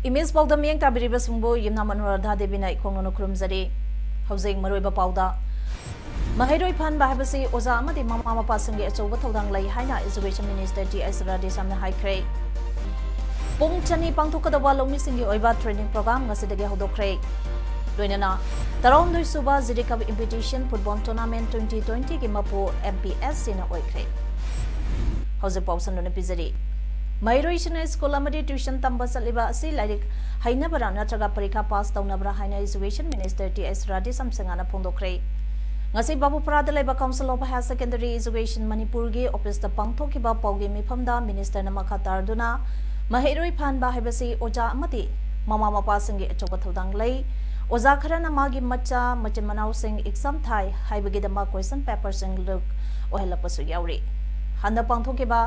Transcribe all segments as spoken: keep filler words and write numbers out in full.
Image ꯄꯥꯎꯗ ꯃꯤꯠꯌꯦꯡ ꯇꯥꯕꯤꯔꯤꯕꯁꯤꯡꯕꯨ ꯌꯨꯝꯅꯥꯝ ꯑꯅꯨꯔꯥꯙꯥ ꯗꯦꯕꯤꯅ ꯏꯈꯣꯡ ꯅꯣꯟꯅ ꯈꯨꯔꯨꯝꯖꯔꯤ꯫ ꯍꯧꯖꯤꯛ ꯃꯔꯨꯑꯣꯏꯕ ꯄꯥꯎꯗ, ꯃꯍꯩꯔꯣꯏ ꯐꯍꯟꯕ ꯍꯥꯏꯕꯁꯤ ꯑꯣꯖꯥ ꯑꯃꯗꯤ ꯃꯃꯥ ꯃꯄꯥꯁꯤꯡꯒꯤ ꯑꯆꯧꯕ ꯊꯧꯗꯥꯡ ꯂꯩ ꯍꯥꯏꯅ Education Minister ꯇꯤ ꯑꯦꯁ ꯔꯥꯙꯦꯁ꯭ꯌꯥꯝꯅ ꯍꯥꯏꯈ꯭ꯔꯦ꯫ ꯄꯨꯡ ꯆꯅꯤ ꯄꯥꯡꯊꯣꯛꯀꯗꯕ ꯂꯧꯃꯤꯁꯤꯡꯒꯤ ꯑꯣꯏꯕ training program ꯉꯁꯤꯗꯒꯤ ꯍꯧꯗꯣꯛꯈ꯭ꯔꯦ꯫ ꯂꯣꯏꯅꯅ ꯇꯔꯥꯍꯨꯝꯗꯣꯏ ꯁꯨꯕ Jiri cup invitation football tournament twenty twenty ꯒꯤ ꯃꯄꯨ ꯑꯦꯝ ꯄꯤ ꯑꯦꯁ ꯁꯤꯅ ꯑꯣꯏꯈ꯭ꯔꯦ꯫ ꯍꯧꯖꯤꯛ ꯄꯥꯎ ꯁꯟꯗꯣꯛꯅ ꯄꯤꯖꯔꯤ꯫ ꯃꯍꯩꯔꯣꯏꯁꯤꯡꯅ ꯁ꯭ꯀꯨꯜ ꯑꯃꯗꯤ ꯇ꯭ꯌꯨꯁꯟ ꯇꯝꯕ ꯆꯠꯂꯤꯕ ꯑꯁꯤ ꯂꯥꯏꯔꯤꯛ ꯍꯩꯅꯕꯔꯥ ꯅꯠꯇ꯭ꯔꯒ ꯄꯔꯤꯈꯥ ꯄꯥꯁ ꯇꯧꯅꯕꯔꯥ ꯍꯥꯏꯅ Education Minister ꯇꯤ ꯑꯦꯁ ꯔꯥꯙꯦꯁ꯭ꯌꯥꯝ ꯁꯤꯡꯍꯅ ꯐꯣꯡꯗꯣꯛꯈ꯭ꯔꯦ꯫ ꯉꯁꯤ ꯕꯥꯕꯨꯄꯥꯔꯥꯗ ꯂꯩꯕ Council of Higher Secondary Education ꯃꯅꯤꯄꯨꯔꯒꯤ ꯑꯣꯐꯤꯁꯇ ꯄꯥꯡꯊꯣꯛꯈꯤꯕ ꯄꯥꯎꯒꯤ ꯃꯤꯐꯝꯗ ministerꯅ ꯃꯈꯥ ꯇꯥꯔꯗꯨꯅ ꯃꯍꯩꯔꯣꯏ ꯐꯍꯟꯕ ꯍꯥꯏꯕꯁꯤ ꯑꯣꯖꯥ ꯑꯃꯗꯤ ꯃꯃꯥ ꯃꯄꯥꯁꯤꯡꯒꯤ ꯑꯆꯧꯕ ꯊꯧꯗꯥꯡ ꯂꯩ꯫ ꯑꯣꯖꯥ ꯈꯔꯅ ꯃꯥꯒꯤ ꯃꯆꯥ ꯃꯆꯤꯟ ꯃꯅꯥꯎꯁꯤꯡ exam ꯊꯥꯏ ꯍꯥꯏꯕꯒꯤꯗꯃꯛ question paperꯁꯤꯡ leak ꯑꯣꯏꯍꯜꯂꯛꯄꯁꯨ ꯌꯥꯎꯔꯤ꯫ ꯍꯟꯗꯛ ꯄꯥꯡꯊꯣꯛꯈꯤꯕ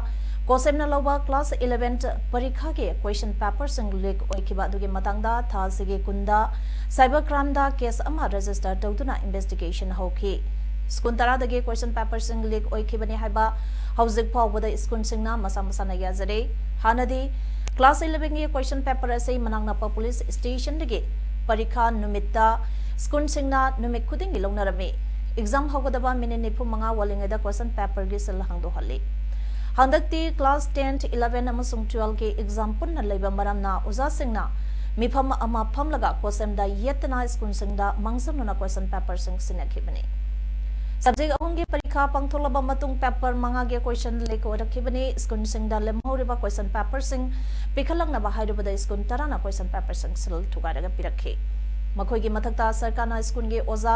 COHSEMꯅ ꯂꯧꯕ class eleven ꯄꯔꯤꯈꯥꯒꯤ question paperꯁꯤꯡ leak ꯑꯣꯏꯈꯤꯕ ꯑꯗꯨꯒꯤ ꯃꯇꯥꯡꯗ ꯊꯥ ꯑꯁꯤꯒꯤ ꯀꯨꯟꯗ cyber crimeꯗ case ꯑꯃ register ꯇꯧꯗꯨꯅ investigation ꯍꯧꯈꯤ꯫ ꯁ꯭ꯀꯨꯜ ꯇꯔꯥꯗꯒꯤ question paperꯁꯤꯡ leak ꯑꯣꯏꯈꯤꯕꯅꯤ ꯍꯥꯏꯕ ꯍꯧꯖꯤꯛ ꯐꯥꯎꯕꯗ ꯁ꯭ꯀꯨꯜꯁꯤꯡꯅ ꯃꯁꯥ ꯃꯁꯥꯅ ꯌꯥꯖꯔꯦ꯫ ꯍꯥꯟꯅꯗꯤ class elevenꯒꯤ question paper ꯑꯁꯤ ꯃꯅꯥꯛ ꯅꯛꯄ police stationꯗꯒꯤ ꯄꯔꯤꯈꯥ ꯅꯨꯃꯤꯠꯇ ꯁ꯭ꯀꯨꯜꯁꯤꯡꯅ ꯅꯨꯃꯤꯠ ꯈꯨꯗꯤꯡꯒꯤ ꯂꯧꯅꯔꯝꯃꯤ꯫ Exam ꯍꯧꯒꯗꯕ minute ꯅꯤꯐꯨ ꯃꯉꯥ ꯋꯥꯠꯂꯤꯉꯩꯗ question paperꯒꯤ seal ꯍꯥꯡꯗꯣꯛꯍꯜꯂꯤ꯫ ꯍꯟꯗꯛꯇꯤ class ten, eleven ꯑꯃꯁꯨꯡ twelveꯒꯤ exam ꯄꯨꯟꯅ ꯂꯩꯕ ꯃꯔꯝꯅ ꯑꯣꯖꯥꯁꯤꯡꯅ ꯃꯤꯐꯝ ꯑꯃ ꯐꯝꯂꯒ COHSEMꯗ ꯌꯦꯠꯇꯅ ꯁ꯭ꯀꯨꯜꯁꯤꯡꯗ ꯃꯥꯡꯖꯧꯅꯅ question paperꯁꯤꯡ ꯁꯤꯟꯅꯈꯤꯕꯅꯤ꯫ Subject ꯑꯍꯨꯝꯒꯤ ꯄꯔꯤꯈꯥ ꯄꯥꯡꯊꯣꯛꯂꯕ ꯃꯇꯨꯡ paper ꯃꯉꯥꯒꯤ question leak ꯑꯣꯏꯔꯛꯈꯤꯕꯅꯤ꯫ ꯁ꯭ꯀꯨꯜꯁꯤꯡꯗ ꯂꯦꯝꯍꯧꯔꯤꯕ question paperꯁꯤꯡ ꯄꯤꯈꯠꯂꯛꯅꯕ ꯍꯥꯏꯔꯨꯕꯗ ꯁ꯭ꯀꯨꯜ ꯇꯔꯥꯅ question paperꯁꯤꯡ seal ꯊꯨꯒꯥꯏꯔꯒ ꯄꯤꯔꯛꯈꯤ꯫ ꯃꯈꯣꯏꯒꯤ ꯃꯊꯛꯇ ꯁꯔꯀꯥꯔꯅ ꯁ꯭ꯀꯨꯜꯒꯤ ꯑꯣꯖꯥ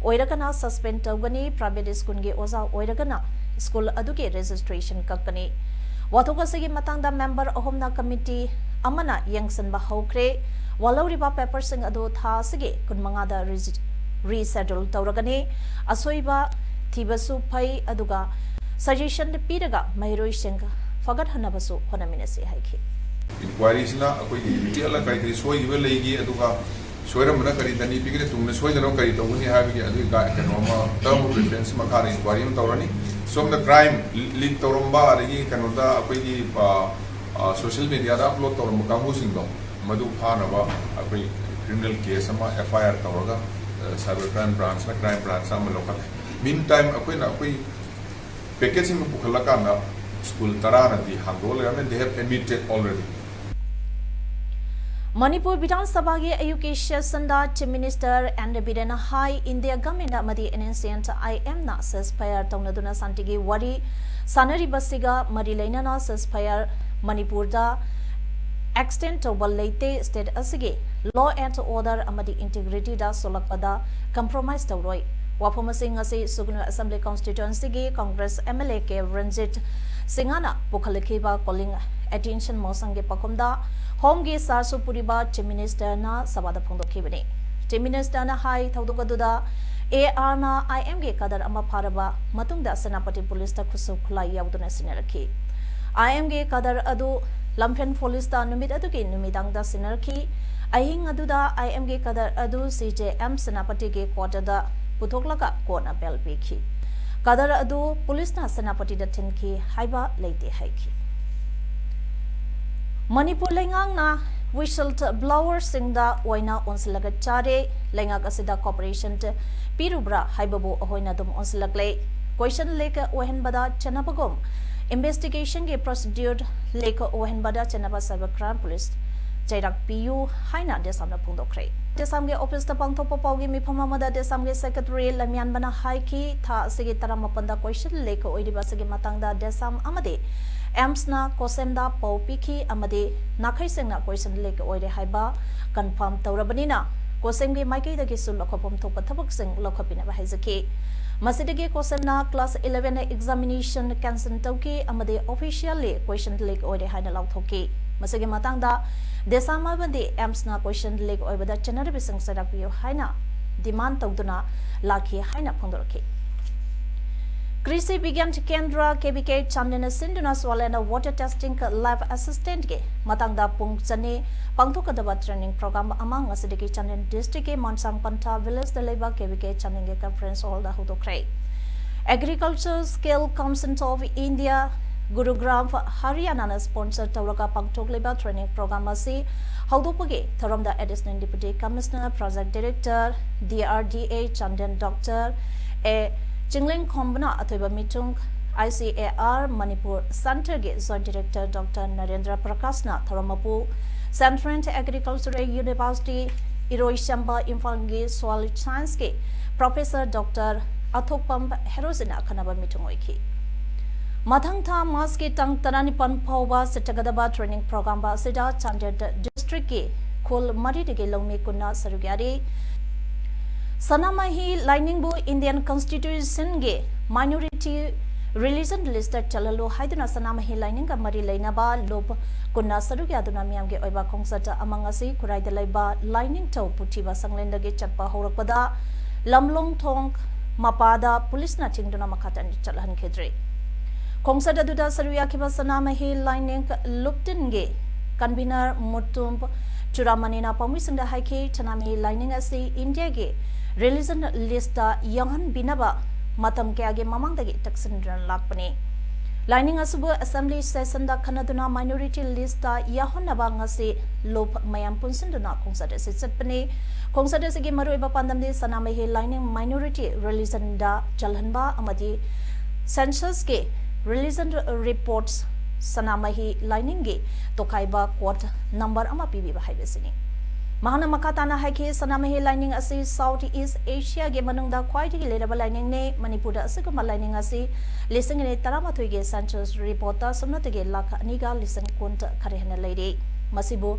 ꯑꯣꯏꯔꯒꯅ suspend ꯇꯧꯒꯅꯤ, private ꯁ꯭ꯀꯨꯜꯒꯤ ꯑꯣꯖꯥ ꯑꯣꯏꯔꯒꯅ ꯁ꯭ꯀꯨꯜ ꯑꯗꯨꯒꯤ registration ꯀꯛꯀꯅꯤ꯫ ꯋꯥꯊꯣꯛ ꯑꯁꯤꯒꯤ ꯃꯇꯥꯡꯗ member ꯑꯍꯨꯝꯅ committee ꯑꯃꯅ ꯌꯦꯡꯁꯤꯟꯕ ꯍꯧꯈ꯭ꯔꯦ꯫ ꯋꯥꯠꯍꯧꯔꯤꯕ ꯄꯦꯄꯔꯁꯤꯡ ꯑꯗꯨ ꯊꯥ ꯑꯁꯤꯒꯤ ꯀꯨꯟꯃꯉꯥꯗ ꯔꯤꯁꯦꯗ꯭ꯌꯨꯜ ꯇꯧꯔꯒꯅꯤ꯫ ꯑꯁꯣꯏꯕ ꯊꯤꯕꯁꯨ ꯐꯩ, ꯑꯗꯨꯒ ꯁꯖꯦꯁꯟ ꯄꯤꯔꯒ ꯃꯍꯩꯔꯣꯏꯁꯤꯡ ꯐꯒꯠꯍꯟꯅꯕꯁꯨ ꯍꯣꯠꯅꯃꯤꯟꯅꯁꯤ ꯍꯥꯏꯈꯤ꯫ ꯏꯟꯀ꯭ꯋꯥꯏꯔꯤꯁꯤꯅ ꯑꯩꯈꯣꯏꯒꯤ ꯗꯤꯇꯦꯜꯗ ꯀꯔꯤ ꯀꯔꯤ ꯁꯣꯏꯈꯤꯕ ꯂꯩꯒꯦ, ꯑꯗꯨꯒ ꯁꯣꯏꯔꯝꯕꯅ ꯀꯔꯤ ꯗꯅꯤ ꯄꯤꯒꯅꯤ, ꯇꯨꯡꯗ ꯁꯣꯏꯗꯅꯕ ꯀꯔꯤ ꯇꯧꯒꯅꯤ ꯍꯥꯏꯕꯒꯤ ꯑꯗꯨꯒꯤ ꯀꯩꯅꯣ ꯑꯃ, ꯇꯔꯝ ꯑꯣꯐ ꯔꯤꯐꯔꯦꯟꯁ ꯃꯈꯥꯗ ꯏꯟꯀ꯭ꯋꯥꯏꯔꯤ ꯑꯃ ꯇꯧꯔꯅꯤ꯫ ꯁꯣꯝꯗ ꯀ꯭ꯔꯥꯏꯝ ꯂꯤꯛ ꯇꯧꯔꯝꯕ, ꯑꯗꯒꯤ ꯀꯩꯅꯣꯗ ꯑꯩꯈꯣꯏꯒꯤ ꯁꯣꯁꯤꯌꯦꯜ ꯃꯦꯗꯤꯌꯥꯗ ꯑꯞꯂꯣꯗ ꯇꯧꯔꯝꯕ ꯀꯥꯡꯕꯨꯁꯤꯡꯗꯣ, ꯃꯗꯨ ꯐꯥꯅꯕ ꯑꯩꯈꯣꯏ ꯀ꯭ꯔꯤꯃꯤꯅꯦꯜ ꯀꯦꯁ ꯑꯃ, ꯑꯦꯐ ꯑꯥꯏ ꯑꯥꯔ ꯇꯧꯔꯒ, ꯁꯥꯏꯕꯔ ꯀ꯭ꯔꯥꯏꯝ ꯕ꯭ꯔꯥꯟꯁꯅ ꯀ꯭ꯔꯥꯏꯝ ꯕ꯭ꯔꯥꯟꯁ ꯑꯃ ꯂꯧꯈꯠꯂꯦ꯫ ꯃꯤꯟ ꯇꯥꯏꯝ ꯑꯩꯈꯣꯏꯅ ꯑꯩꯈꯣꯏ ꯄꯦꯀꯦꯠꯁꯤꯡꯗꯨ ꯄꯨꯈꯠꯂꯀꯥꯟꯗ ꯁ꯭ꯀꯨꯜ ꯇꯔꯥꯅꯗꯤ ꯍꯥꯡꯗꯣꯛꯑ ꯂꯩꯔꯝꯃꯦ꯫ They have admitted already. Manipur Bidhan ꯁꯚꯥꯒꯤ ꯑꯌꯨꯛꯀꯤ ꯁꯦꯁꯟꯗ Chief Minister N Biren ꯍꯥꯏ, ꯏꯟꯗꯤꯌꯥ ꯒꯚꯔꯟꯃꯦꯟꯠ ꯑꯃꯗꯤ N N C N I ꯑꯦꯝꯅ ceasefire ꯇꯧꯅꯗꯨꯅ ꯁꯥꯟꯇꯤꯒꯤ ꯋꯥꯔꯤ ꯁꯥꯅꯔꯤꯕꯁꯤꯒ ꯃꯔꯤ ꯂꯩꯅꯅ ceasefire ꯃꯅꯤꯄꯨꯔꯗ ꯑꯦꯛꯁꯇꯦꯟ ꯇꯧꯕ ꯂꯩꯇꯦ꯫ ꯁ꯭ꯇꯦꯠ ꯑꯁꯤꯒꯤ law and order ꯑꯃꯗꯤ integrityꯗ ꯁꯣꯛꯂꯛꯄꯗ compromise ꯇꯧꯔꯣꯏ꯫ ꯋꯥꯐꯝ ꯑꯁꯤ ꯉꯁꯤ ꯁꯨꯒꯅꯨ Assembly Constituencyꯒꯤ Congress M L A K Ranjit ꯁꯤꯡꯍꯅ ꯄꯨꯈꯠꯂꯛꯈꯤꯕ calling attention motionꯒꯤ ꯄꯥꯎꯈꯨꯝꯗ ꯍꯣꯝꯒꯤ ꯆꯥꯔꯖꯁꯨ ꯄꯨꯔꯤꯕ Chief Ministerꯅ ꯁꯚꯥꯗ ꯐꯣꯡꯗꯣꯛꯈꯤꯕꯅꯤ꯫ Chief Ministerꯅ ꯍꯥꯏ, ꯊꯧꯗꯣꯛ ꯑꯗꯨꯗ ꯑꯦ ꯑꯥꯔꯅ ꯑꯥꯏ ꯑꯦꯝꯒꯤ ꯀꯥꯗꯔ ꯑꯃ ꯐꯥꯔꯕ ꯃꯇꯨꯡꯗ ꯁꯦꯅꯥꯄꯇꯤ ꯄꯨꯂꯤꯁꯇ ꯈꯨꯠꯁꯨ ꯈꯨꯠꯂꯥꯏ ꯌꯥꯎꯗꯨꯅ ꯁꯤꯟꯅꯔꯛꯈꯤ꯫ ꯑꯥꯏ ꯑꯦꯝꯒꯤ ꯀꯥꯗꯔ ꯑꯗꯨ ꯂꯝꯐꯦꯜ ꯄꯨꯂꯤꯁꯇ ꯅꯨꯃꯤꯠ ꯑꯗꯨꯒꯤ ꯅꯨꯃꯤꯗꯥꯡꯗ ꯁꯤꯟꯅꯔꯛꯈꯤ꯫ ꯑꯍꯤꯡ ꯑꯗꯨꯗ ꯑꯥꯏ ꯑꯦꯝꯒꯤ ꯀꯥꯗꯔ ꯑꯗꯨ ꯁꯤ ꯖꯦ ꯑꯦꯝ ꯁꯦꯅꯥꯄꯇꯤꯒꯤ ꯀ꯭ꯋꯥꯇꯔꯗ ꯄꯨꯊꯣꯛꯂꯒ ꯀꯣꯟꯅ ꯕꯦꯜ ꯄꯤꯈꯤ꯫ ꯀꯥꯗꯔ ꯑꯗꯨ ꯄꯨꯂꯤꯁꯅ ꯁꯦꯅꯥꯄꯇꯤꯗ ꯊꯤꯟꯈꯤ ꯍꯥꯏꯕ ꯂꯩꯇꯦ ꯍꯥꯏꯈꯤ꯫ ꯃꯅꯤꯄꯨꯔ ꯂꯩꯉꯥꯛꯅ whistle blowerꯁꯤꯡꯗ ꯑꯣꯏꯅ ꯑꯣꯟꯁꯤꯜꯂꯒ ꯆꯥꯔꯦ꯫ ꯂꯩꯉꯥꯛ ꯑꯁꯤꯗ cooperation ꯄꯤꯔꯨꯕ꯭ꯔꯥ ꯍꯥꯏꯕꯕꯨ ꯑꯩꯈꯣꯏꯅ ꯑꯗꯨꯝ ꯑꯣꯟꯁꯤꯜꯂꯛꯂꯦ꯫ Question leak ꯑꯣꯏꯍꯟꯕꯗ ꯆꯦꯟꯅꯕꯒꯨꯝ investigationꯒꯤ procedure leak ꯑꯣꯏꯍꯟꯕꯗ ꯆꯦꯟꯅꯕ cyber crime police ꯆꯩꯔꯥꯛ ꯄꯤꯌꯨ ꯍꯥꯏꯅ ꯗꯦꯁꯥꯝꯅ ꯐꯣꯡꯗꯣꯛꯈ꯭ꯔꯦ꯫ ꯗꯦꯁꯥꯝꯒꯤ officeꯇ ꯄꯥꯡꯊꯣꯛꯄ ꯄꯥꯎꯒꯤ ꯃꯤꯐꯝ ꯑꯃꯗ ꯗꯦꯁꯥꯝꯒꯤ secretary ꯂꯝꯌꯥꯟꯕꯅ ꯍꯥꯏꯈꯤ, ꯊꯥ ꯑꯁꯤꯒꯤ ꯇꯔꯥꯃꯥꯄꯟꯗ question leak ꯑꯣꯏꯔꯤꯕ ꯑꯁꯤꯒꯤ ꯃꯇꯥꯡꯗ ꯗꯦꯁꯥꯝ ꯑꯃꯗꯤ ꯑꯦꯝꯁꯅ ꯀꯣꯁꯦꯝꯗ ꯄꯥꯎ ꯄꯤꯈꯤ ꯑꯃꯗꯤ ꯅꯥꯈꯩꯁꯤꯡꯅ question leak ꯑꯣꯏꯔꯦ ꯍꯥꯏꯕ confirm ꯇꯧꯔꯕꯅꯤꯅ ꯀꯣꯁꯦꯝꯒꯤ ꯃꯥꯏꯀꯩꯗꯒꯤꯁꯨ ꯂꯧꯈꯠꯐꯝ ꯊꯣꯛꯄ ꯊꯕꯛꯁꯤꯡ ꯂꯧꯈꯠꯄꯤꯅꯕ ꯍꯥꯏꯖꯈꯤ꯫ ꯃꯁꯤꯗꯒꯤ ꯀꯣꯁꯦꯝꯅ class eleven examination cancel ꯇꯧꯈꯤ ꯑꯃꯗꯤ officially question leak ꯑꯣꯏꯔꯦ ꯍꯥꯏꯅ ꯂꯥꯎꯊꯣꯛꯈꯤ꯫ ꯃꯁꯤꯒꯤ ꯃꯇꯥꯡꯗ ꯗꯦꯁꯥꯝ ꯑꯃꯗꯤ ꯑꯦꯝꯁꯅ question leak ꯑꯣꯏꯕꯗ ꯆꯦꯟꯅꯔꯤꯕꯁꯤꯡ ꯆꯩꯔꯥꯛꯄꯤꯌꯨ ꯍꯥꯏꯅ demand ꯇꯧꯗꯨꯅ ꯂꯥꯛꯈꯤ ꯍꯥꯏꯅ ꯐꯣꯡꯗꯣꯔꯛꯈꯤ꯫ ꯀ꯭ꯔꯤꯁꯤ ꯕꯤꯒ꯭ꯌꯥꯟ ꯀꯦꯟꯗ꯭ꯔ, ꯀꯦ ꯕꯤ ꯀꯦ ꯆꯥꯟꯗꯦꯜꯅ ꯁꯤꯟꯗꯨꯅ soil and water testing lab assistantꯀꯤ ꯃꯇꯥꯡꯗ ꯄꯨꯡ ꯆꯅꯤ ꯄꯥꯡꯊꯣꯛꯀꯗꯕ training program ꯑꯃ ꯉꯁꯤꯗꯒꯤ ꯆꯥꯟꯗꯦꯜ districtꯀꯤ ꯃꯣꯟꯁꯥꯡ ꯄꯟꯊꯥ villageꯇ ꯂꯩꯕ ꯀꯦ ꯕꯤ ꯀꯦ ꯆꯥꯟꯗꯦꯜꯒꯤ conference hallꯗ ꯍꯧꯗꯣꯛꯈ꯭ꯔꯦ꯫ Agriculture Skill Council of India, ꯒꯨꯔꯨꯒ꯭ꯔꯥꯝ, ꯍꯔꯤꯌꯥꯅꯥꯅ sponsor ꯇꯧꯔꯒ ꯄꯥꯡꯊꯣꯛꯂꯤꯕ training program ꯑꯁꯤ ꯍꯧꯗꯣꯛꯄꯒꯤ ꯊꯧꯔꯝꯗ Additional Deputy Commissioner, Project Director, D R D A, Chandel doctor A ꯆꯤꯡꯂꯦꯟꯈꯣꯝꯕꯅ ꯑꯊꯣꯏꯕ ꯃꯤꯊꯨꯡ, I C A R Manipur Centreꯒꯤ Joint Director ꯗꯣꯛꯇꯔ ꯅꯔꯦꯟꯗ꯭ꯔ ꯄ꯭ꯔꯀꯥꯁꯅ ꯊꯧꯔꯝ ꯃꯄꯨ, Central Agricultural University, ꯏꯔꯣꯏꯁꯦꯝꯕ ꯏꯝꯐꯥꯜꯒꯤ soil scienceꯀꯤ professor ꯗꯣꯛꯇꯔ ꯑꯊꯣꯛꯄꯝ ꯍꯦꯔꯣꯁꯤꯅ ꯑꯈꯟꯅꯕ ꯃꯤꯊꯨꯡ ꯑꯣꯏꯈꯤ꯫ ꯃꯊꯪ ꯊꯥ ꯃꯥꯔꯆꯀꯤ ꯇꯥꯡ ꯇꯔꯥꯅꯤꯄꯥꯟ ꯐꯥꯎꯕ ꯆꯠꯊꯒꯗꯕ training program ꯑꯁꯤꯗ ꯆꯥꯟꯗꯦꯜ districtꯀꯤ ꯈꯨꯜ ꯃꯔꯤꯗꯒꯤ ꯂꯧꯃꯤ ꯀꯨꯟꯅ ꯁꯔꯨꯛ ꯌꯥꯔꯤ꯫ ꯁꯅꯥꯃꯍꯤ ꯂꯥꯏꯅꯤꯡꯕꯨ Indian Constitutionꯒꯤ minority religion listꯇ ꯆꯜꯍꯜꯂꯨ ꯍꯥꯏꯗꯨꯅ ꯁꯅꯥꯃꯍꯤ ꯂꯥꯏꯅꯤꯡꯒ ꯃꯔꯤ ꯂꯩꯅꯕ ꯂꯨꯞ ꯀꯨꯟꯅ ꯁꯔꯨꯛ ꯌꯥꯗꯨꯅ ꯃꯤꯌꯥꯝꯒꯤ ꯑꯣꯏꯕ ꯈꯣꯡꯆꯠ ꯑꯃ ꯉꯁꯤ ꯈꯨꯔꯥꯏꯗ ꯂꯩꯕ ꯂꯥꯏꯅꯤꯡꯊꯧ ꯄꯨꯊꯤꯕ ꯁꯪꯂꯦꯟꯗꯒꯤ ꯆꯠꯄ ꯍꯧꯔꯛꯄꯗ ꯂꯝꯂꯣꯡ ꯊꯣꯡ ꯃꯄꯥꯗ ꯄꯨꯂꯤꯁꯅ ꯊꯤꯡꯗꯨꯅ ꯃꯈꯥ ꯇꯥꯅ ꯆꯠꯍꯟꯈꯤꯗ꯭ꯔꯦ꯫ ꯈꯣꯡꯆꯠ ꯑꯗꯨꯗ ꯁꯔꯨꯛ ꯌꯥꯈꯤꯕ ꯁꯅꯥꯃꯍꯤ ꯂꯥꯏꯅꯤꯡ ꯂꯨꯞꯇꯤꯟꯒꯤ convener ꯃꯨꯇꯨꯝ ꯆꯨꯔꯥꯃꯅꯤꯅ ꯄꯥꯎꯃꯤꯁꯤꯡꯗ ꯍꯥꯏꯈꯤ, ꯁꯅꯥꯃꯍꯤ ꯂꯥꯏꯅꯤꯡ ꯑꯁꯤ ꯏꯟꯗꯤꯌꯥꯒꯤ religion listꯇ ꯌꯥꯎꯍꯟꯕꯤꯅꯕ ꯃꯇꯝ ꯀꯌꯥꯒꯤ ꯃꯃꯥꯡꯗꯒꯤ ꯇꯛꯁꯤꯟꯗꯨꯅ ꯂꯥꯛꯄꯅꯤ꯫ ꯂꯥꯏꯅꯤꯡ ꯑꯁꯤꯕꯨ assembly sessionꯗ ꯈꯟꯅꯗꯨꯅ minority listꯇ ꯌꯥꯎꯍꯟꯅꯕ ꯉꯁꯤ ꯂꯨꯞ ꯃꯌꯥꯝ ꯄꯨꯟꯁꯤꯟꯗꯨꯅ ꯈꯣꯡꯆꯠ ꯑꯁꯤ ꯆꯠꯄꯅꯤ꯫ ꯈꯣꯡꯆꯠ ꯑꯁꯤꯒꯤ ꯃꯔꯨꯑꯣꯏꯕ ꯄꯥꯟꯗꯝꯗꯤ ꯁꯅꯥꯃꯍꯤ ꯂꯥꯏꯅꯤꯡ minority religionꯗ ꯆꯜꯍꯟꯕ ꯑꯃꯗꯤ censusꯀꯤ religion reports ꯁꯅꯥꯃꯍꯤ ꯂꯥꯏꯅꯤꯡꯒꯤ ꯇꯣꯈꯥꯏꯕ code number ꯑꯃ ꯄꯤꯕꯤꯕ ꯍꯥꯏꯕꯁꯤꯅꯤ꯫ ꯃꯍꯥꯛꯅ ꯃꯈꯥ ꯇꯥꯅ ꯍꯥꯏꯈꯤ, ꯁꯅꯥꯃꯍꯤ ꯂꯥꯏꯅꯤꯡ ꯑꯁꯤ South East Asiaꯒꯤ ꯃꯅꯨꯡꯗ ꯈ꯭ꯋꯥꯏꯗꯒꯤ ꯂꯤꯔꯕ ꯂꯥꯏꯅꯤꯡꯅꯤ꯫ ꯃꯅꯤꯄꯨꯔꯗ ꯑꯁꯤꯒꯨꯝꯕ ꯂꯥꯏꯅꯤꯡ ꯑꯁꯤ ꯂꯤꯁꯤꯡ ꯑꯅꯤ ꯇꯔꯥꯃꯥꯊꯣꯏꯒꯤ census reportꯇ ꯁꯨꯞꯅꯇꯒꯤ ꯂꯥꯈ ꯑꯅꯤꯒ ꯂꯤꯁꯤꯡ ꯀꯨꯟ ꯈꯔ ꯍꯦꯟꯅ ꯂꯩꯔꯤ꯫ ꯃꯁꯤꯕꯨ